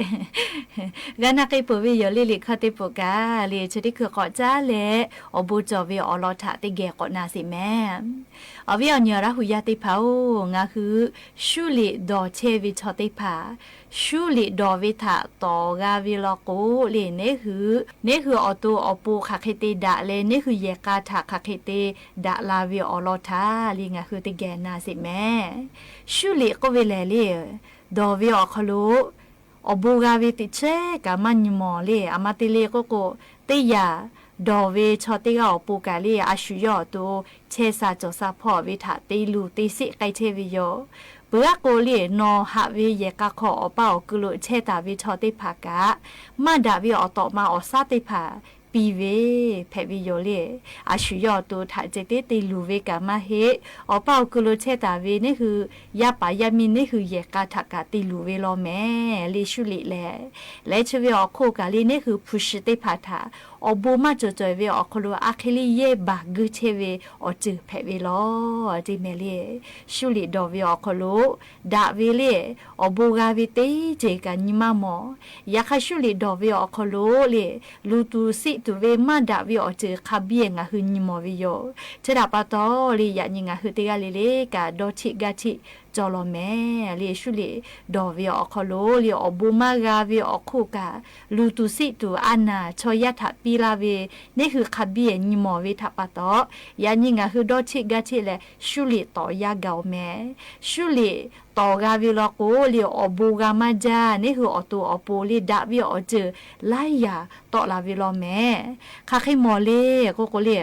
G'a na k'ai peuˬ ve yoˬ le. Liꞈ hkawˇ teˇ peuˬ kaꞈ le, chi teˇ hkui k'awꞈ caˉ leh awˬ bon cawˬ ve awˬ lawn htaꞈ teˇ geh k'awꞈ na sheˍ mehˍ. Awˬ viˉ awˬ nyi awˬ Laˇ hu yaˇ teˇ hpaˍ-oˬ, ngaˬ hui shuˉ liꞈ dawˬ chehˇ ve chaw teˇ hpaˍ, shuˉ liꞈ dawˬ ve htaꞈ tawˍ g'a ve law k'o le, neˇ hui, neˇ hui awˬ to awˬ pon hk'aˬ hk'e te daꞈ leh, neˇ hui yehˬ k'a htaꞈ hk'aˬ hk'e te daꞈ la ve awˬ lawn htaꞈ le ngaˬ hui teˇ geh na sheˍ mehˍ. Shuˉ liꞈ k'oˆ ve lehˬ le, dawˬ ve awˬ hk'aw lo awˬ bon g'a ve teꞈ chehˇ kaꞈ maˇ nyi mawˬ le. A ma te le k'oˆ k'o, teˇ yanˇ dawˬ ve chaw teˇ g'aˇ awˬ pon kaꞈ le, a shu yawˇ awˬ to chehˇ sha cawˬ sha hpawˇ ve htaꞈ te luˬ te sheˆ k'ai chehˇ ve yoˬ. Peuˬ aˉ k'o le, nawˬ haꞈ ve yehˬ k'a hk'aw awˬ paˇ awˬ ku lo chehˇ taˍ ve chaw teˇ hpaˍ kaꞈ, maˇ daꞈ ve awˬ tawꞈ ma awˬ shaˉ teˇ hpaˍ piˇ ve hpehꞈ ve yoˬ le. A shu yawˇ awˬ to htaꞈ ceh tiˉ te luˬ ve kaꞈ maˇ heˆ. Awˬ paˇ awˬ ku lo chehˇ taˍ ve neˇ hui yaˇ paˍ yaˇ miˇ neˇ hui yehˬ k'a htaꞈ kaꞈ te luˬ ve law mehˍ le shuˉ liꞈ lehˬ. Leh chi ve awˬ hk'oˆ kaꞈ le neˇ hui hpu shi teˇ hpaˍ htaꞈ awˬ bon maˇ cawˬ cawˬ ve awˬ hk'aw lo a hk'e le yehˇ baˬ guˇ chehˇ ve awˬ ceuˬ hpehꞈ ve law, teˇ mehˍ le. Shuˉ liꞈ dawˬ ve awˬ hk'aw lo daꞈ ve le, awˬ bon g'a ve teˇ ceuˬ kaꞈ nyi maˇ mawˬ. Yaꞈ hk'aˇ shuˉ liꞈ dawˬ ve awˬ hk'aw lo le, luˬ tuˬ sheˆ tuˬ ve maˇ daꞈ ve awˬ ceuˬ hk'a biˇ ngaˬ hui nyi mawˬ ve yoˬ. Chi htaꞈ pa taw le, yaꞈ nyi ngaˬ hui teˇ g'aˇ le le kaꞈ dawˇ cheˆ gaˇ cheˆ cawˬ law mehˍ le. Shuˉ liꞈ dawˬ ve awˬ hk'aw lo le awˬ bon maˇ g'a ve awˬ hk'oˆ kaꞈ, luˬ tuˬ sheˆ tuˬ a naˍ chaw yaˇ htaꞈ piˇ laˇ ve neˇ hui hk'a biˇ nyi mawˬ ve htaꞈ pa taw, yaꞈ nyi ngaˬ hui dawˇ cheˆ gaˇ cheˆ leh shuˉ liꞈ tawˍ yaˇ gaˬ-oˬ mehˍ. Shuˉ liꞈ tawˍ g'a ve law k'o le, awˬ bon g'a maˇ jaˇ. Neˇ hui awˬ to awˬ pon le daꞈ ve awˬ ceuˬ laiˉ yaꞈ tawˆ la ve law mehˍ. Hk'aˬ hk'e mawˬ le k'oˆ k'o le,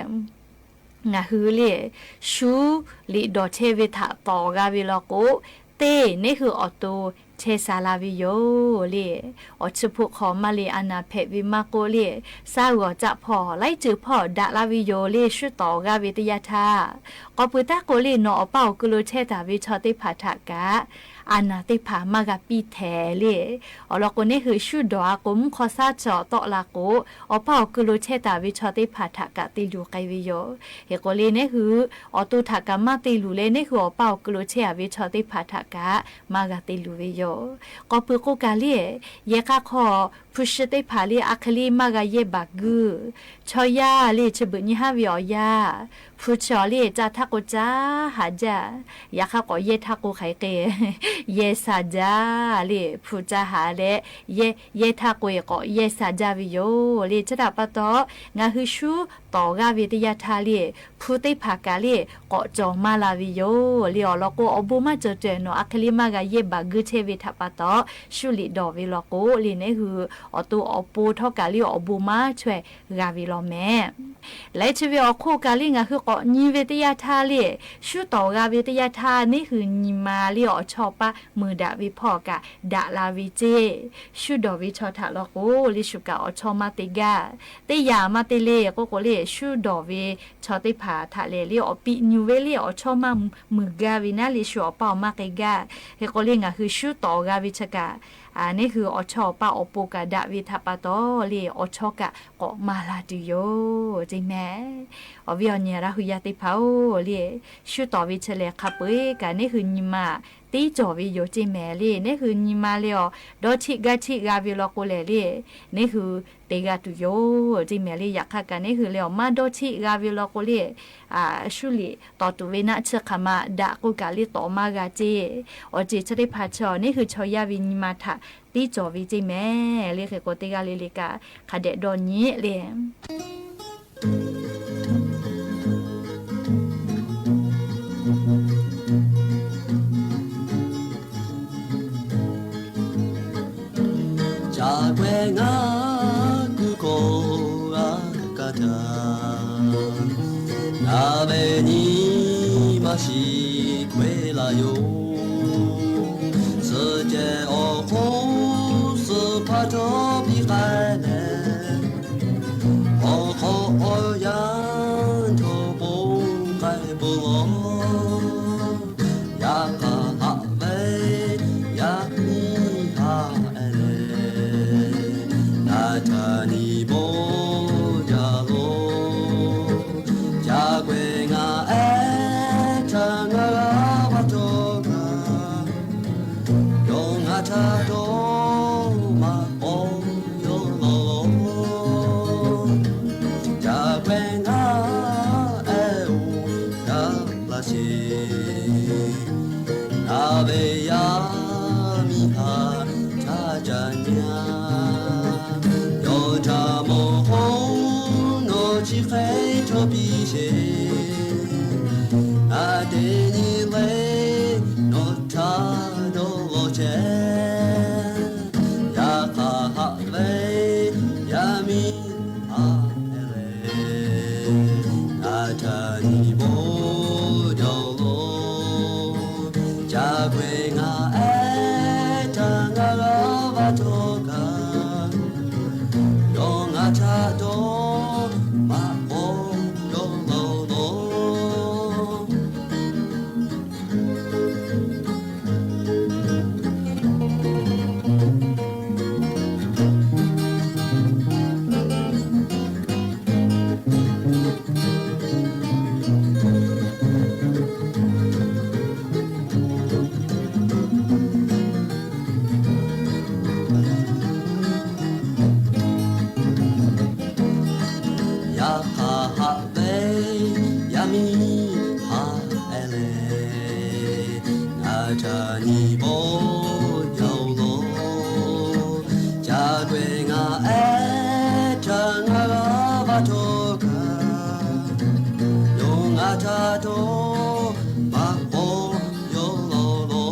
ngaˬ hui le shuˉ liꞈ dawˬ chehˇ ve htaꞈ tawˍ g'a ve law k'o, teˇ neˇ hui awˬ to chehˇ sha la ve yoˬ le. Awˬ chi hpu hk'aw maˇ le a naˍ hpehꞈ ve maˇ k'oˆ le, saˇ g'awˬ caˆ hpawˇ laiˉ ceuˬ hpawˇ daꞈ la ve yoˬ le. Shuˉ tawˍ g'a ve teˇ yanˇ htaˇ, k'awꞈ pui taˉ k'o le, nawˬ awˬ paˇ awˬ ku lo chehˇ taˍ ve chaw teˇ hpaˍ htaꞈ kaꞈ a naˍ teˇ hpaˍ maˇ g'a piˇ htehˍ le. Awˬ lawn k'o, neˇ hui shuˉ dawˬ a k'o, mvuhˇ hk'aw shaˉ chaw tawˆ la k'o, awˬ paˇ awˬ ku lo chehˇ taˍ ve chaw teˇ hpaˍ htaꞈ kaꞈ te luˬ k'ai ve yoˬ. Hk'e k'o le, neˇ hui awˬ to htaꞈ kaꞈ maˇ te luˬ leh, neˇ hui awˬ paˇ awˬ ku lo chehˇ a ve chaw teˇ hpaˍ htaꞈ kaꞈ maˇ g'a te luˬ ve yoˬ. K'awꞈ pui k'o kaꞈ le, yehˬ k'a hk'aw hpu shi teˇ hpaˍ le a hk'e le maˇ g'a yehˇ baˬ guˇ. Chaw yaˇ le chi beuꞈ nyi haˉ ve awˬ yaˇ, hpu chi awˬ le caˇ htaˇ k'o caˇ haꞈ jaˇ. Yaꞈ hk'aˇ k'awꞈ yehˇ htaˇ k'o hk'aˬ hk'e yehˇ sha jaˇ le. Hpu caˇ haꞈ leh yehˇ htaˇ k'o e k'awꞈ yehˇ sha jaˇ ve yoˬ le. Chi htaꞈ pa taw, ngaˬ hui shuˉ tawˍ g'aˇ ve teˇ yanˇ htaˇ le, hpu teˇ hpaˍ kaꞈ le k'awꞈ cawˬ maˇ la ve yoˬ le. Awˬ lawn k'o, awˬ bon maˇ cawˬ cawˬ nawˬ a hk'e le maˇ g'a yehˇ baˬ guˇ chehˇ ve htaꞈ pa taw, shuˉ liꞈ dawˬ ve law k'o le, neˇ hui awˬ to awˬ pon htawˇ kaꞈ le awˬ bon maˇ chaweh g'a ve law mehˍ. Leh chi ve awˬ hk'oˆ kaꞈ le ngaˬ hui k'awꞈ nyi ve teˇ yanˇ htaˇ le, shuˉ tawˍ g'a ve teˇ yanˇ htaˇ neˇ hui nyi ma le awˬ chawˇ paˇ meuˬ daꞈ ve hpawˇ kaꞈ daꞈ la ve ceˇ. Shuˉ dawˬ ve chaw htaꞈ law k'o le shu kaꞈ awˬ chawˇ maˇ te gaˇ. Teˇ yanˇ maˇ te le k'oˆ k'o le, shuˉ dawˬ ve chaw teˇ hpaˍ htaꞈ lehˬ le awˬ piˇ nyu ve le awˬ chawˇ maˇ meuˬ gaˇ ve naˉ le shu awˬ paˇ awˬ maˇ k'ai gaˇ. Hk'e k'o le ngaˬ hui shuˉ tawˍ g'a ve chi kaꞈ, neˇ hui awˬ chawˇ awˬ paˇ awˬ pon kaꞈ daꞈ ve htaꞈ pa taw le awˬ chawˇ kaꞈ k'awꞈ maˇ la tuˬ yoˬ ceˇ mehˍ. Awˬ viˉ awˬ nyi Laˇ hu yaˇ teˇ hpaˍ-oˬ le, shuˉ tawˍ ve chi lehˬ hk'a peu-eˬ kaꞈ neˇ hui nyi ma tiˉ cawˬ ve yoˬ ceˇ mehˍ le. Neˇ hui nyi ma le awˬ dawˇ cheˆ gaˇ cheˆ g'a ve law k'o lehˬ le, neˇ hui te g'a tuˬ yoˬ ceˇ mehˍ le. Yaꞈ hk'aˇ kaꞈ neˇ hui le awˬ maˇ dawˇ cheˆ g'a ve law k'o le, shuˉ liꞈ tawˍ tuˬ ve naˆ chi hk'aˬ ma daꞈ k'oˆ kaꞈ le tawˍ maˇ g'a ceˇ. Awˬ ceuˬ chi teˇ hpaˍ chi neˇ hui chaw yaˇ ve nyi ma htaꞈ tiˉ cawˬ ve ceˇ mehˍ le. Hk'e k'o teˇ g'aˇ le le kaꞈ hk'a dehꞈ dawˇ nyi le. Caˇ k'ai ngaˬ K'oˆ-e laˇ yoˬ. Suhˍ cehˬ awˬ hk'oˆ suhˍ hpaˇ htawˇ piˇ k'ai leh, awˬ hk'aw awˬ yanˇ chaw ponˬ k'ai peuˬ law. Yaꞈ hk'aˇ haꞈ ve yaˇ miˇ haꞈ e leh, ngaˬ htaꞈ nyi bawˇ jaˇ lo. Ca k'ai ngaˬ ehˉ htaꞈ ngaˬ g'a va htawˇ kaꞈ, yawˇ ngaˬ htaꞈ dawˇ maꞈ k'aw yawˇ law. Ca k'ai ngaˬ ehˉ-oˬ, ga laˇ sheˍ. Ngaˬ ve yaˇ miˇ haꞈ ca ca nyi-a. Yawˇ htaꞈ mawˬ hk'oˆ nawˬ chi hk'e chaw piˇ sheˍ. Ngaˬ te nyi le nawˬ htaꞈ dawˇ law chehˇ. Yaꞈ hk'aˇ haꞈ ve yaˇ miˇ haꞈ e leh, ngaˬ htaꞈ nyi bawˇ jaˇ lo. Ca k'ai ngaˬ ehˉ htaꞈ ngaˬ g'a va htawˇ kaꞈ, yawˇ ngaˬ htaꞈ dawˇ maꞈ k'aw yawˇ law lo. Yaꞈ hk'aˇ haꞈ ve yaˇ miˇ haꞈ e leh, ngaˬ htaꞈ nyi bawˇ jaˇ-oˬ law. Ca k'ai ngaˬ ehˉ htaꞈ ngaˬ g'a va htawˇ kaꞈ, yawˇ ngaˬ htaꞈ dawˇ maꞈ k'aw yawˇ law lo.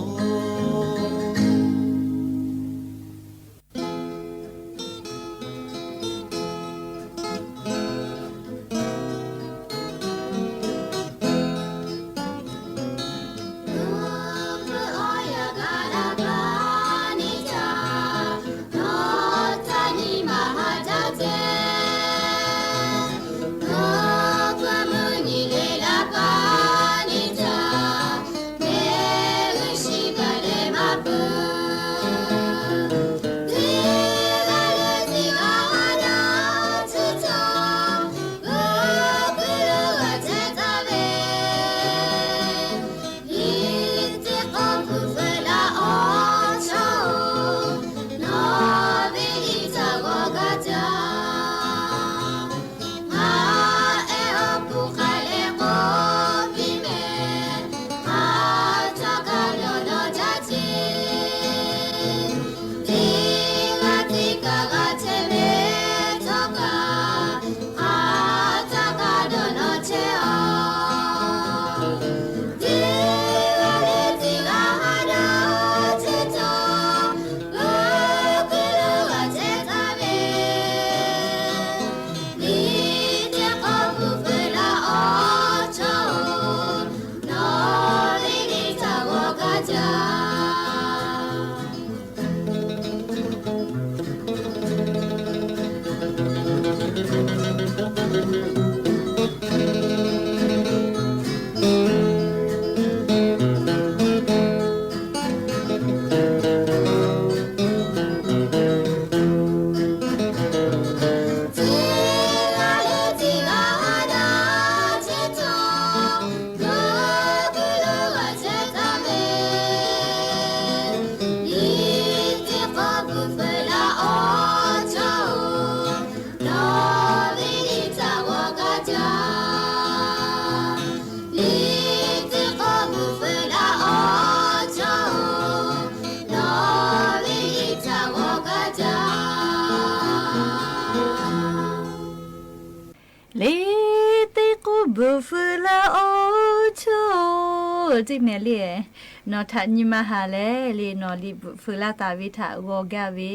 Liꞈ teˇ k'oˆ bvuhꞈ feu laˇ awˬ chawˇ-oˬ, teˇ mehˍ le. Nawˬ htaꞈ nyi ma haˍ leh le, nawˬ liꞈ bvuhꞈ feu laˇ taˍ ve htaꞈ g'aw gaˇ ve,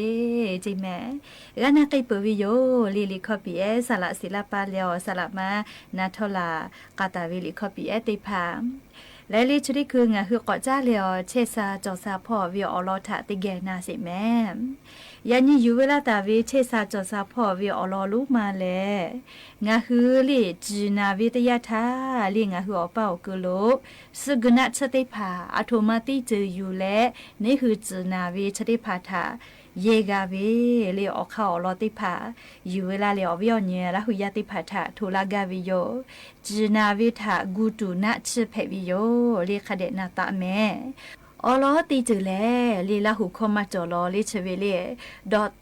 teˇ mehˍ g'a na k'ai peuˬ ve yoˬ le. Liꞈ hkawˇ piˍ ehˉ saˍ laꞈ shiˍ laˇ paˇ leh awˬ saˍ laꞈ ma na htawˇ laˬ k'a taˍ ve liꞈ hkawˇ piˍ ehˉ teˇ hpaˍ Leh le chi teˇ hkui ngaˬ hui k'awꞈ caˉ leh awˬ chehˇ sha cawˬ sha hpawˇ ve awˬ lawn htaꞈ teˇ geh na sheˍ mehˍ. Yaꞈ nyi yuˬ ve laˇ taˍ ve chehˇ sha cawˬ sha hpawˇ ve awˬ lawn lonˉ ma lehˬ, ngaˬ hui le ciˬ naˍ ve teˇ yanˇ htaˇ le ngaˬ hui awˬ paˇ awˬ ku lo suhˆ guiˬ naˆ tsuhˇ teˇ hpaˍ aˬ htoꞈ ma teˇ ceuˬ yuˬ leh neˇ hui ciˬ naˍ ve chi teˇ hpaˍ htaꞈ yehˇ g'a ve le awˬ hk'aˇ awˬ lawn teˇ hpaˍ yuˬ ve laˇ leh awˬ viˉ awˬ nyi Laˇ huˍ yaˇ teˇ hpaˍ htaꞈ htoꞈ laˇ gaˇ ve yoˬ. Ciˬ naˍ ve htaꞈ gu tuˬ naˆ tsuhˇ hpehꞈ ve yoˬ le hk'a dehꞈ na taˍ mehˍ. Awˬ lawn teˇ ceuˬ lehˬ le Laˇ huˍ hkawˇ maˇ cawˬ law le chi ve le dawꞈ,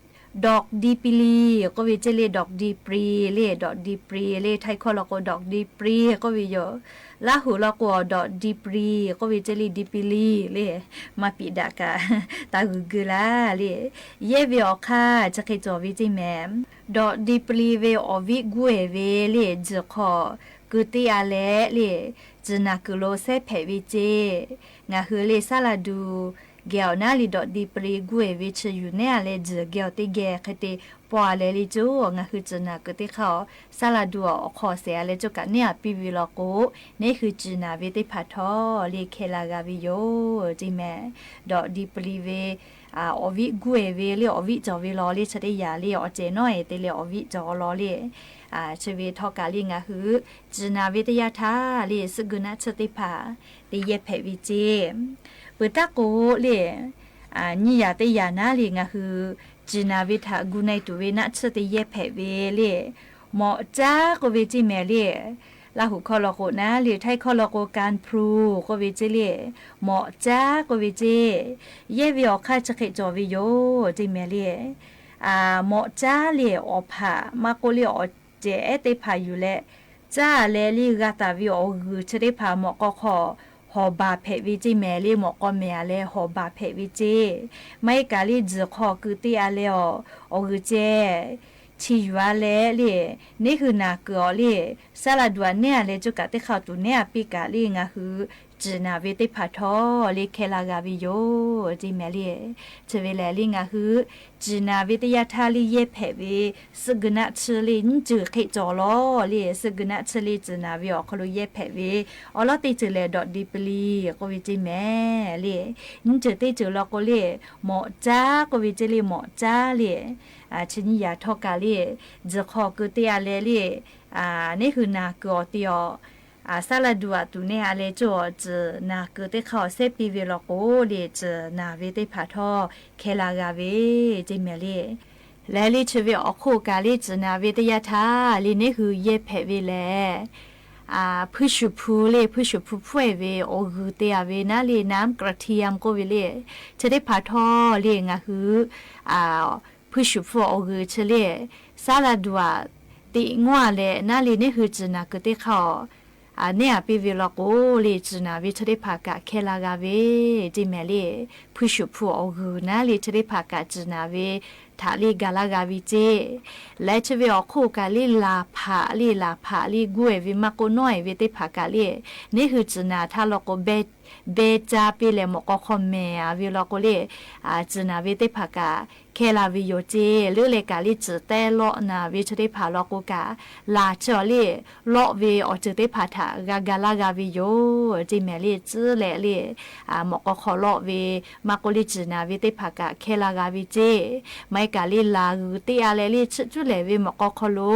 dawꞈ di pi li k'oˆ ve ceˇ le, dawꞈ di pri le, dawꞈ di pri le, Htaiˇ hkawˇ law k'o dawꞈ di pri k'oˆ ve yoˬ. Laˇ huˍ law k'o dawꞈ di pri k'oˆ ve ceˇ le, di pi li le. Maˇ piꞈ daꞈ kaꞈ taˇ g'uiˬ geu laˇ le. Yehˇ ve awˬ hk'aˇ chi hk'e cawˬ ve ceˇ mehˍ. Dawꞈ di pi li ve awˬ viˉ guˇ ehˍ ve le tzuhˬ hk'aw keu teˇ a leh le, ciˬ naˍ kuiˬ lo sehˉ hpehꞈ ve ceˇ. Ngaˬ hui le saˉ laˇ duˬ geh awˬ naˉ le dawꞈ di pi li guˇ ehˍ ve chi yuˬ nehˉ a leh tzuhˬ geh awˬ teˇ geh hk'e te pawˇ a leh le coˇ ngaˬ hui ciˬ naˍ kuiˬ teˇ hk'aˇ awˬ saˉ laˇ duˬ awˬ hk'aw shehˍ a leh coˇ kaꞈ nehˉ a piˇ ve law k'o, neˇ hui ciˬ naˍ ve teˇ hpaˍ htawˇ le hkeh la g'a ve yoˬ ceˇ mehˍ. Dawꞈ di pi li ve awˬ viˉ guˇ ehˍ ve le awˬ viˉ cawˬ ve law le chi teˇ yanˇ le awˬ cehˬ nawˉ ehˍ te leh awˬ viˉ cawˬ law le chi ve htawˇ kaꞈ le ngaˬ hui ciˬ naˍ ve teˇ yanˇ htaˇ le suhˆ guiˬ naˆ tsuhˇ teˇ hpaˍ te yehˇ hpehꞈ ve ceˇ. Peuˬ taˇ k'o le nyiˇ yanˇ teˇ yanˇ naˉ le ngaˬ hui ciˬ naˍ ve htaꞈ gu na e tuˬ ve naˆ tsuhˇ te yehˇ hpehꞈ ve le mawꞈ caˉ k'oˆ ve ceˇ mehˍ le. Laˇ huˍ hkawˇ law k'o naˉ le, Htaiˇ hkawˇ law k'o การพลู k'oˆ ve ceˇ le, mawꞈ caˉ k'oˆ ve ceˇ. Yehˇ ve awˬ hk'aˇ chi hk'e cawˬ ve yoˬ ceˇ mehˍ le. Mawꞈ caˉ le awˬ hpaꞈ maˇ k'oˆ le awˬ cehˬ ehˉ teˇ hpaˍ yuˬ leh caˉ leh le g'a taˍ ve awˬ g'uiˬ chi teˇ hpaˍ mawꞈ k'aw hk'aw hawˍ baˬ hpehꞈ ve ceˇ mehˍ le, mawꞈ k'aw mehˍ a leh hawˍ baˬ hpehꞈ ve ceˇ. Maˇ heˆ kaꞈ le tzuhˬ hk'aw keu teˇ a leh awˬ, awˬ g'uiˬ ceh chi yuˬ a leh le neˇ hui naˍ kuiˬ awˬ le saˉ laˇ duˬ aꞈ nehˉ a leh coˇ kaꞈ teˇ hk'aˇ tuˬ nehˉ a piˇ kaꞈ le ngaˬ hui ciˬ naˍ ve teˇ hpaˍ htawˇ le hkeh la g'a ve yoˬ ceˇ mehˍ le. Chi ve lehˬ le ngaˬ hui ciˬ naˍ ve teˇ yanˇ htaˇ le yehˇ hpehꞈ ve suhˆ guiˬ naˆ tsuhˇ le nyiˇ ceuˬ hk'e cawˬ law le, suhˆ guiˬ naˆ tsuhˇ le ciˬ naˍ ve awˬ hk'aw lo yehˇ hpehꞈ ve awˬ lawn teˇ ceuˬ lehˬ dawꞈ di pi li k'oˆ ve ceˇ mehˍ le. Nyiˇ ceuˬ teˇ ceuˬ law k'o le mawꞈ caˉ k'oˆ ve ceˇ le, mawꞈ caˉ le chi nyiˇ yanˇ htawˇ kaꞈ le tzuhˬ hk'aw keu teˇ a leh le neˇ hui naˍ kuiˬ awˬ te awˬ saˉ laˇ duˬ aꞈ tuˬ nehˉ a leh coˇ awˬ ciˬ naˍ kuiˬ teˇ hk'aˇ awˬ sehˉ piˇ ve law k'o le ciˬ naˍ ve teˇ hpaˍ htawˇ hkeh la g'a ve ceˇ mehˍ le. Lehˬ le chi ve awˬ hk'oˆ kaꞈ le ciˬ naˍ ve teˇ yanˇ htaˇ le neˇ hui yehˇ hpehꞈ ve lehˬ, hpuiˇ shuˍ hpu le hpuiˇ shuˍ hpu hpfuhˇ e ve awˬ g'uiˬ te a ve naˉ le น้ำกระเทียม k'oˆ ve le chi teˇ hpaˍ htawˇ le ngaˬ hui hpuiˇ shuˍ hpu awˬ g'uiˬ chi le saˉ laˇ duˬ aꞈ teꞈ ngawˇ a leh naˉ le neˇ hui ciˬ naˍ kuiˬ teˇ hk'aˇ awˬ nehˉ a piˇ ve law k'o le ciˬ naˍ ve chi teˇ hpaˍ kaꞈ hkeh la g'a ve ceˇ mehˍ le. Hpuiˇ shuˍ hpu awˬ g'uiˬ naˉ le chi teˇ hpaˍ kaꞈ ciˬ naˍ ve htaꞈ le ga laˇ g'a ve ceˇ. Lehˬ chi ve awˬ hk'oˆ kaꞈ le laˬ hpaꞈ le laˬ hpaꞈ le guˇ e ve maˇ k'oˆ nawˉ e ve teˇ hpaˍ kaꞈ le neˇ hui ciˬ naˍ htaˇ law k'o beh caˇ piˇ leh mawꞈ k'aw hk'aw mehˍ a ve law k'o le ciˬ naˍ ve teˇ hpaˍ kaꞈ hkeh la ve yoˬ ceˇ. Leuˉ leh kaꞈ le ciˬ tehˉ lawˆ naˍ ve chi teˇ hpaˍ law k'o kaꞈ laˬ chi awˬ le lawˆ ve awˬ ceuˬ teˇ hpaˍ htaꞈ g'a ga laˇ g'a ve yoˬ ceˇ mehˍ le. Tcuhˉ leh le mawꞈ k'aw hk'aw lawˆ ve maˇ k'oˆ le ciˬ naˍ ve teˇ hpaˍ kaꞈ hkeh la g'a ve ceˇ. Maˇ heˆ kaꞈ le laˬ g'uiˬ teˇ a leh le chiˇ cuˉ lehˍ ve mawꞈ k'aw hk'aw lo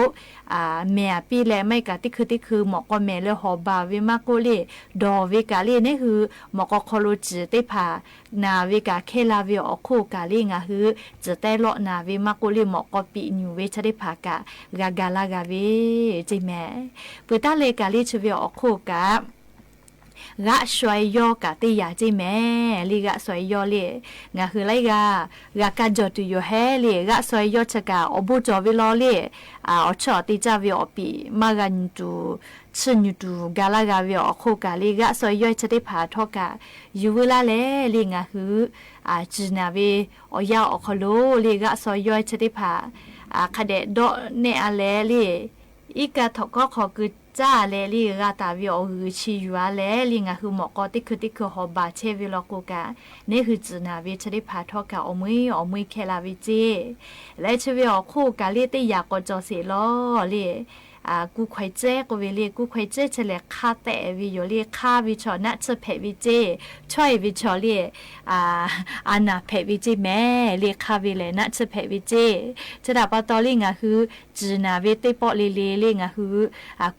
mehˍ a piˇ leh maˇ heˆ kaꞈ teˇ hkui teˇ hkui mawꞈ k'aw mehˍ leh hawˍ baˬ ve maˇ k'oˆ le dawˬ ve kaꞈ le neˇ hui mawꞈ k'aw hk'aw lo ciˬ teˇ hpaˍ naˍ ve kaꞈ hkeh la ve awˬ hk'oˆ kaꞈ le ngaˬ hui ciˬ tehˉ lawˆ naˍ ve maˇ k'oˆ le mawꞈ k'aw piꞈ nyuˬ ve chi teˇ hpaˍ kaꞈ g'a ga laˇ g'a ve ceˇ mehˍ. Peuˬ taˇ leh kaꞈ le chi ve awˬ hk'oˆ kaꞈ g'aˆ shaw e yawˇ kaꞈ teˇ yanˇ ceˇ mehˍ le. G'aˆ shaw e yawˇ le ngaˬ hui laiˉ g'aˇ g'a kaˇ jawˬ tuˬ yoˬ hehˉ le. G'aˆ shaw e yawˇ chi kaꞈ awˬ bon cawˬ ve law le awˬ chiˇ awˬ te caˇ ve awˬ piˍ maˇ g'a nyi tuˬ chiˇ nyi tuˬ ga laˇ g'a ve awˬ hk'oˆ kaꞈ le g'aˆ shaw e yawˇ chi teˇ hpaˍ htawˇ kaꞈ yuˬ veu laˇ leh le ngaˬ hui ciˬ naˍ ve awˬ yanˇ awˬ hk'aw lo le g'aˆ shaw e yawˇ chi teˇ hpaˍ hk'a dehꞈ dawˆ nehˆ a leh le iˉ kaˆ htawnˍ kawˉ hk'aw keu caˇ leh le g'a taˍ ve awˬ g'uiˬ chi yuˬ a leh le ngaˬ hui mawꞈ k'aw teˇ hkui teˇ hkui hawˍ baˬ chehˇ ve law k'o kaꞈ neˇ hui ciˬ naˍ ve chi teˇ hpaˍ htawˇ kaꞈ awˬ meuˇ awˬ meuˇ hkeh la ve ceˇ. Leh chi ve awˬ hk'oˆ kaꞈ le teˇ yanˇ k'awꞈ cawˬ sheˍ law le Kuˇ hkaweh cehˉ k'oˆ ve le, kuˇ hkaweh cehˉ chi lehˬ hk'aˇ tehꞈ ve yoˬ le. Hk'aˇ ve chaw naˆ tsuhˇ hpehꞈ ve ceˇ, chaweh ve chaw le, a naˬ hpehꞈ ve ceˇ mehˍ le. Hk'aˇ ve lehˬ naˆ tsuhˇ hpehꞈ ve ceˇ. Chi htaꞈ pa taw le ngaˬ hui ciˬ naˬ ve teˇ pawˆ le le le ngaˬ hui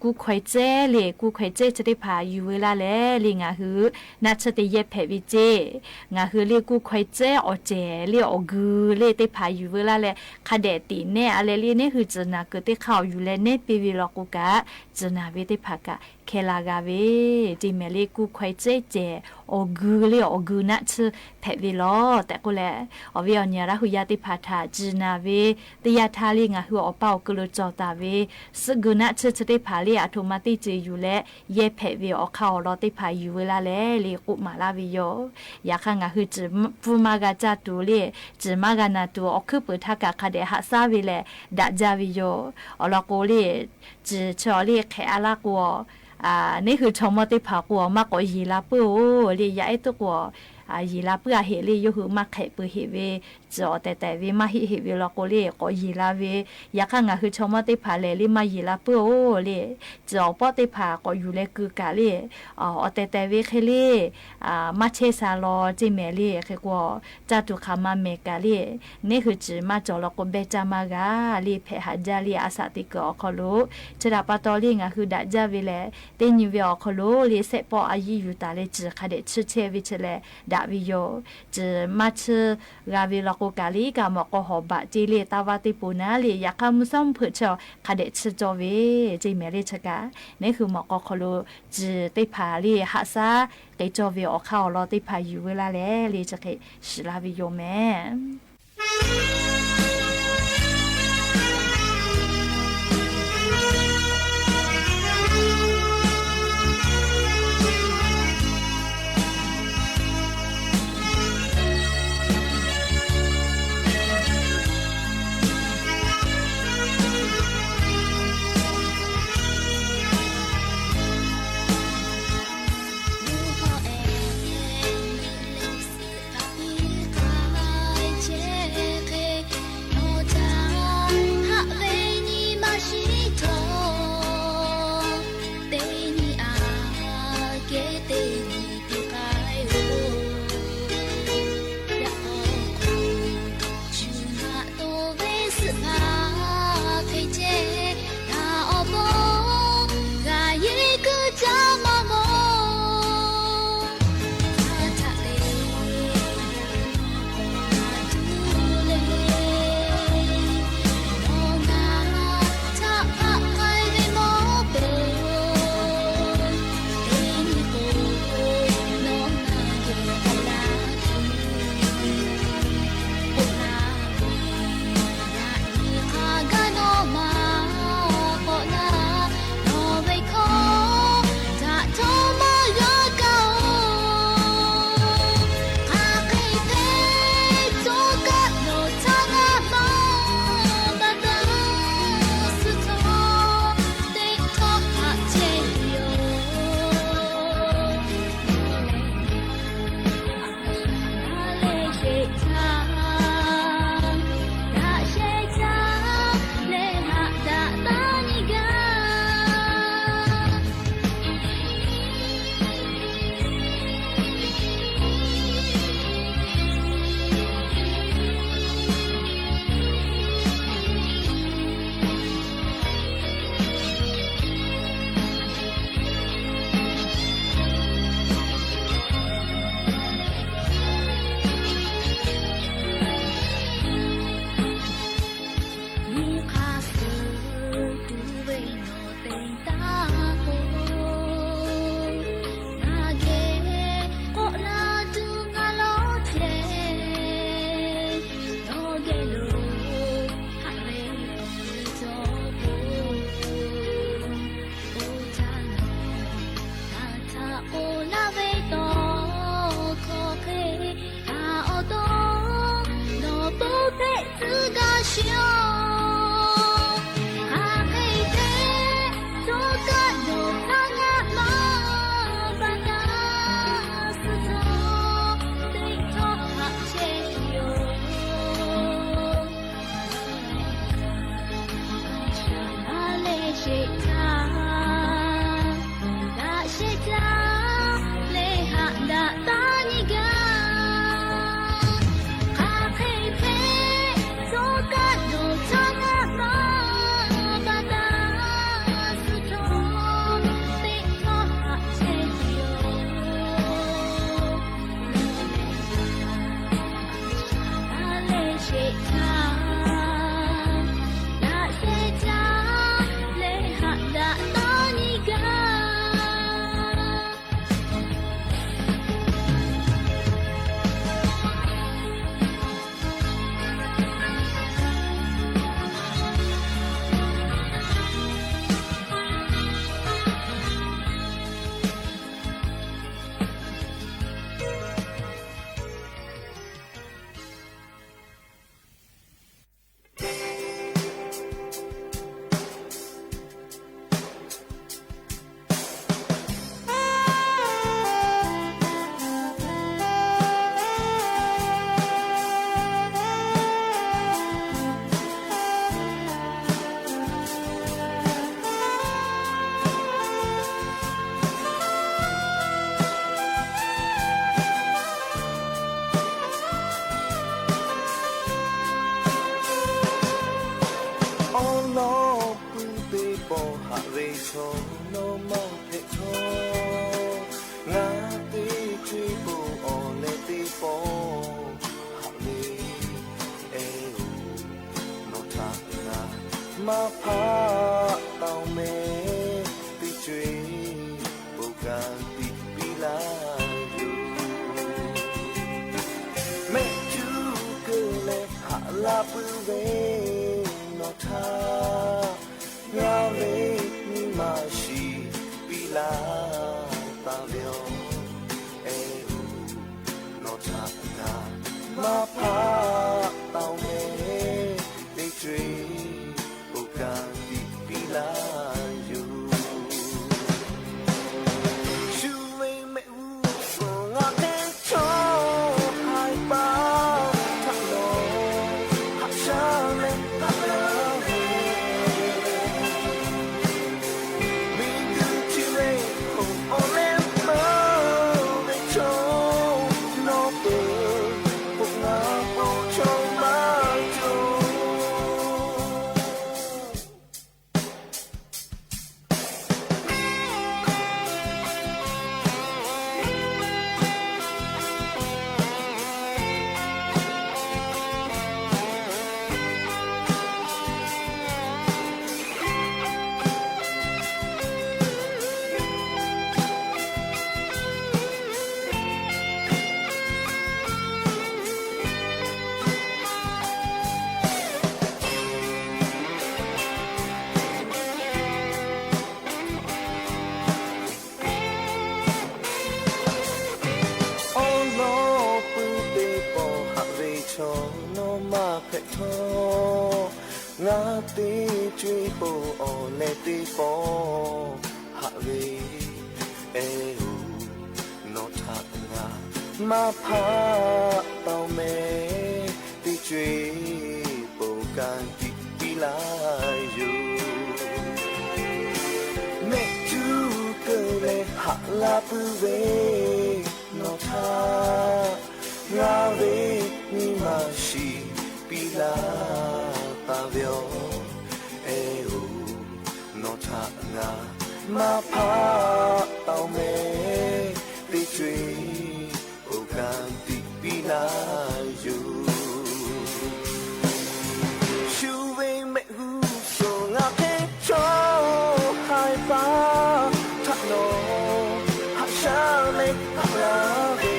kuˇ hkaweh cehˉ le, kuˇ hkaweh cehˉ chi teˇ hpaˍ yuˬ veu laˇ leh le ngaˬ hui naˆ tsuhˇ te yehˇ hpehꞈ ve ceˇ. Ngaˬ hui le kuˇ hkaweh cehˉ awˬ cehˬ le awˬ geu le teˇ hpaˍ yuˬ veu laˇ leh hk'a dehꞈ tiꞈ nehˇ a leh le neˇ hui ciˬ naˬ kuiˬ teˇ hk'aˇ awˬ yuˬ leh nehˇ piˇ ve law k'o kaꞈ, ciˬ naˬ ve teˇ hpaˍ kaꞈ hkeh la g'a ve ceˇ mehˍ le. Kuˇ hkaweh cehˉ cehˬ awˬ geu le awˬ geu naˆ tsuhˇ hpehꞈ ve lawˬ tehꞈ k'oˆ leh, awˬ viˉ awˬ nyi Laˇ hu yaˇ teˇ hpaˍ htaꞈ ciˬ naˬ ve teˇ yanˇ htaˇ le ngaˬ hui awˬ pa awˬ kuiˬ lo cawˬ taˍ ve suhˆ geu naˆ tsuhˇ chi teˇ hpaˍ le aˬ htoꞈ ma teˇ ceuˬ yuˬ leh yehˇ hpehꞈ ve awˬ hk'aˇ awˬ lawn teˇ hpaˍ yuˬ veu laˇ leh le k'oˆ maˍ laˇ ve yoˬ. Yaꞈ hk'aˇ ngaˬ hui ciˬ pfuhˇ maˇ g'a caˇ tuˬ le, ciˬ maˇ g'a naˬ tuˬ awˬ hkuiˉ peuˍ htaˇ kaꞈ hk'a dehꞈ haꞈ shaˉ ve lehˬ daꞈ jaˇ ve yoˬ. Awˬ lawn k'o le, ciˬ chi awˬ le hk'ehꞈ a laˇ k'o, neˇ hui chaw mawˇ teˇ hpaˍ k'o maˇ k'awꞈ yeˬ la puiˉ-oˬ le. Yaˇ ehˉ tuˉ k'o yeˬ la puiˉ a heꞈ le, yawˇ hui maˇ hk'ehꞈ peuˬ heꞈ ve ciˬ awˬ tehˬ tehˬ ve maˇ heˆ heꞈ ve law k'o le k'awꞈ yeˬ la ve. Yaꞈ hk'aˇ ngaˬ hui chaw mawˇ teˇ hpaˍ lehˬ le maˇ yeˬ la puiˉ-oˬ le. Ciˬ awˬ pawˆ teˇ hpaˍ k'awꞈ yuˬ leh keu kaꞈ le, awˬ tehˬ tehˬ ve hk'e le maˇ chehˇ sha law ceˇ mehˍ le. Hk'e k'o caˇ tuˬ hk'aˬ ma mehˍ kaꞈ le, neˇ hui ciˬ maˇ cawˬ law k'o behˇ caˇ maˇ g'a le. Hpehꞈ haꞈ jaˇ le, a shaꞈ teꞈ kuiˬ awˬ hk'aw lo. Chi htaꞈ pa taw le ngaˬ hui daꞈ jaˇ ve lehˬ teˇ nyi ve awˬ hk'aw lo le sehˆ pawˆ a yiˇ yuˬ taˍ leh ciˬ hk'a dehꞈ tsuhˇ chehˇ ve chi lehˬ daꞈ ve yoˬ. Ciˬ maˇ tsuhˇ g'a ve law k'o kaꞈ le kaꞈ mawꞈ k'aw hawˍ baꞈ ceˇ le taˇ vaˇ teˇ poˬ naˉ le. Yaꞈ hk'aˇ mvuhˇ shawˉ mvuhˇ hpeuꞈ chi hk'a dehꞈ tsuhˇ cawˇ ve ceˇ mehˍ le. Chi kaꞈ neˇ hui mawꞈ k'aw hk'aw lo ciˬ teˇ hpaˍ le haꞈ shaˉ k'ai cawˇ ve awˬ hk'aˇ awˬ lawn teˇ hpaˍ yuˬ veu laˇ leh le chi hk'e shiˍ laˇ ve yoˬ mehˍ. Maˇ hpaˆ taw mehˍ, teˇ co-e bon kanˉ tiꞈ piˇ laˇ yoˬ. Mehˆ cuˇ keu leh haꞈ laˇ puiˉ ve nawˬ htaꞈ, ngaˬ ve nyi ma shiˍ piˇ laˇ taˍ ve yoˬ. Eh oˬ, nawˬ htaꞈ ngaˬ maˇ hpaˆ taw mehˍ, teˇ co-e bon kanˉ tiꞈ piˇ laˇ yoˬ. Shu ve mehˆ g'uˇ suhˍ ngaˬ hk'e chaw haiˬ paˍ htaꞈ nawˬ haꞈ shaˉ leh haꞈ laˇ ve, miˬguiˬ chi ve hk'oˆ awˬ leh meuˇ ve chaw, nawˬ peuˬ k'o ngaˬ po chaw maˇ cawˬ. Awˉ lawˉ puiˉ teˇ pawˆ haꞈ ve chaw nawˬ maˇ hpehꞈ htawˇ, ngaˬ teˇ co-e po awˬ leh teˇ pawˆ haꞈ ve, eh oˬ, nawˬ htaꞈ ngaˬ maˇ hpaˆ taw mehˍ, teˇ co-e bon kanˉ tiꞈ piˇ laˇ yoˬ. Mehˆ cuˇ keu leh haꞈ laˇ puiˉ ve nawˬ htaꞈ, ngaˬ ve nyi ma shiˍ piˇ laˇ taˍ ve yoˬ. Eh oˬ, nawˬ htaꞈ ngaˬ maˇ hpaˆ taw mehˍ, teˇ co-e bon kanˉ tiꞈ piˇ laˇ yoˬ. Shu ve mehˆ g'uˇ suhˍ ngaˬ hk'e chaw haiˬ paˍ htaꞈ nawˬ haꞈ shaˉ leh haꞈ laˇ ve,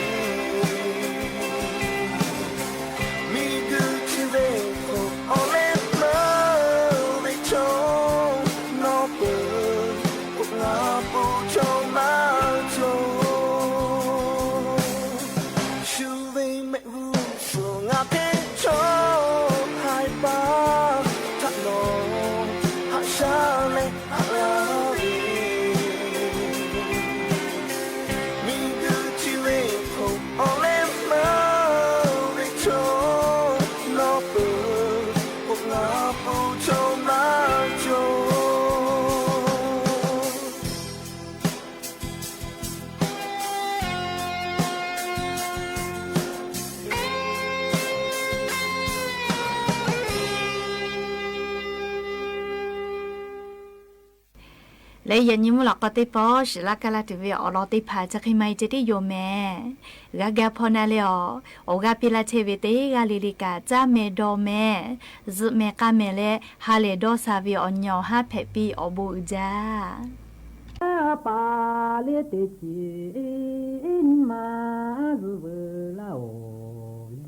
miˬguiˬ chi ve hk'oˆ awˬ leh meuˇ ve chaw, nawˬ peuˬ k'o ngaˬ po chaw maˇ cawˬ. Shu ve mehˆ g'uˇ suhˍ ngaˬ hk'e chaw haiˬ paˍ htaꞈ nawˬ haꞈ shaˉ leh haꞈ laˇ ve, miˬguiˬ chi ve hk'oˆ awˬ leh meuˇ ve chaw, nawˬ peuˬ k'o ngaˬ po chaw maˇ cawˬ. Leh yaꞈ nyi mvuhˇ lawꞈ k'aw teˇ pawˆ shiˍ laˇ kaˇ laˇ tuˬ ve awˬ lawn teˇ hpaˍ chi hk'e maˇ heˆ ceh tiˉ yoˬ mehˍ. G'a ga hpaw na leh awˬ, awˬ g'aˇ piˇ laˇ chehˇ ve teˇ g'aˇ le le kaꞈ caˇ mehˍ dawˬ mehˍ, zuhꞈ mehˍ k'a mehˍ leh ha lehˬ dawˇ sha ve awˬ nyi awˬ haˉ hpehꞈ piˇ awˬ bon uiˍ jaˇ. A pa le teˇ ceuˬ nyi ma zuhꞈ veuꞈ laˇ oˬ le.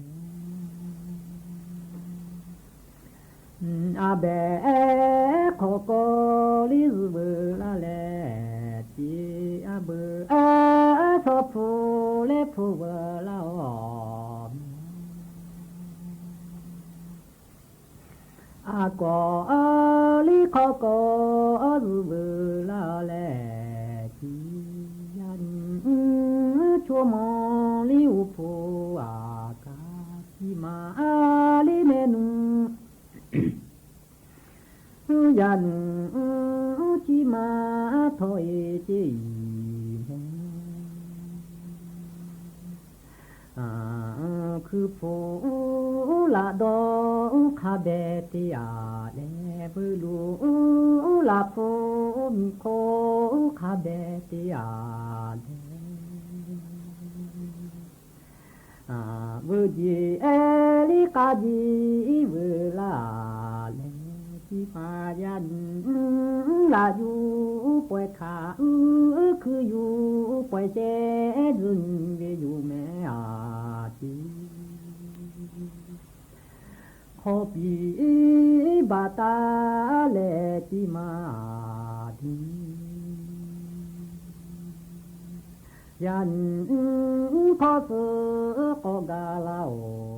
A behˬ hk'awꞈ k'aw le zuhꞈ veuꞈ laˇ leh, tiꞈ a beuꞈ shaw hpu le hpu veuꞈ laˇ oˬ. A kawꞈ liˇ hk'aw kawꞈ zuhꞈ veuꞈ laˇ leh, tiꞈ yaˇ nyi co maw liˇ uˉ hpu a kaꞈ tiꞈ ma liˇ mehˆ nuˇ yaˇ nuˇ chi ma htawˇ e ceˇ iˍ mehˍ. Hkui hpu laꞈ dawˇ hk'a behꞈ te a leh, veuꞈ luˬ laꞈ hpu miˬ hk'oˆ hk'a behꞈ te a leh, veuꞈ jeˬ liˇ k'a jeˬ veuꞈ laˇ leh, Maˍ yaˇ nyi laꞈ yuˬ pawehˇ hkanˍ, uiˉ hkuiˇ yuˬ pawehˇ shehˉ, zuhꞈ nyi ve yoˬ mehˍ aˍ tiˉ. Hk'aw piˍ baˬ taˉ leh tiˉ maˇ tiˉ, yaˇ nyi htawˇ suh k'awꞈ gaˬ laˇ oˬ.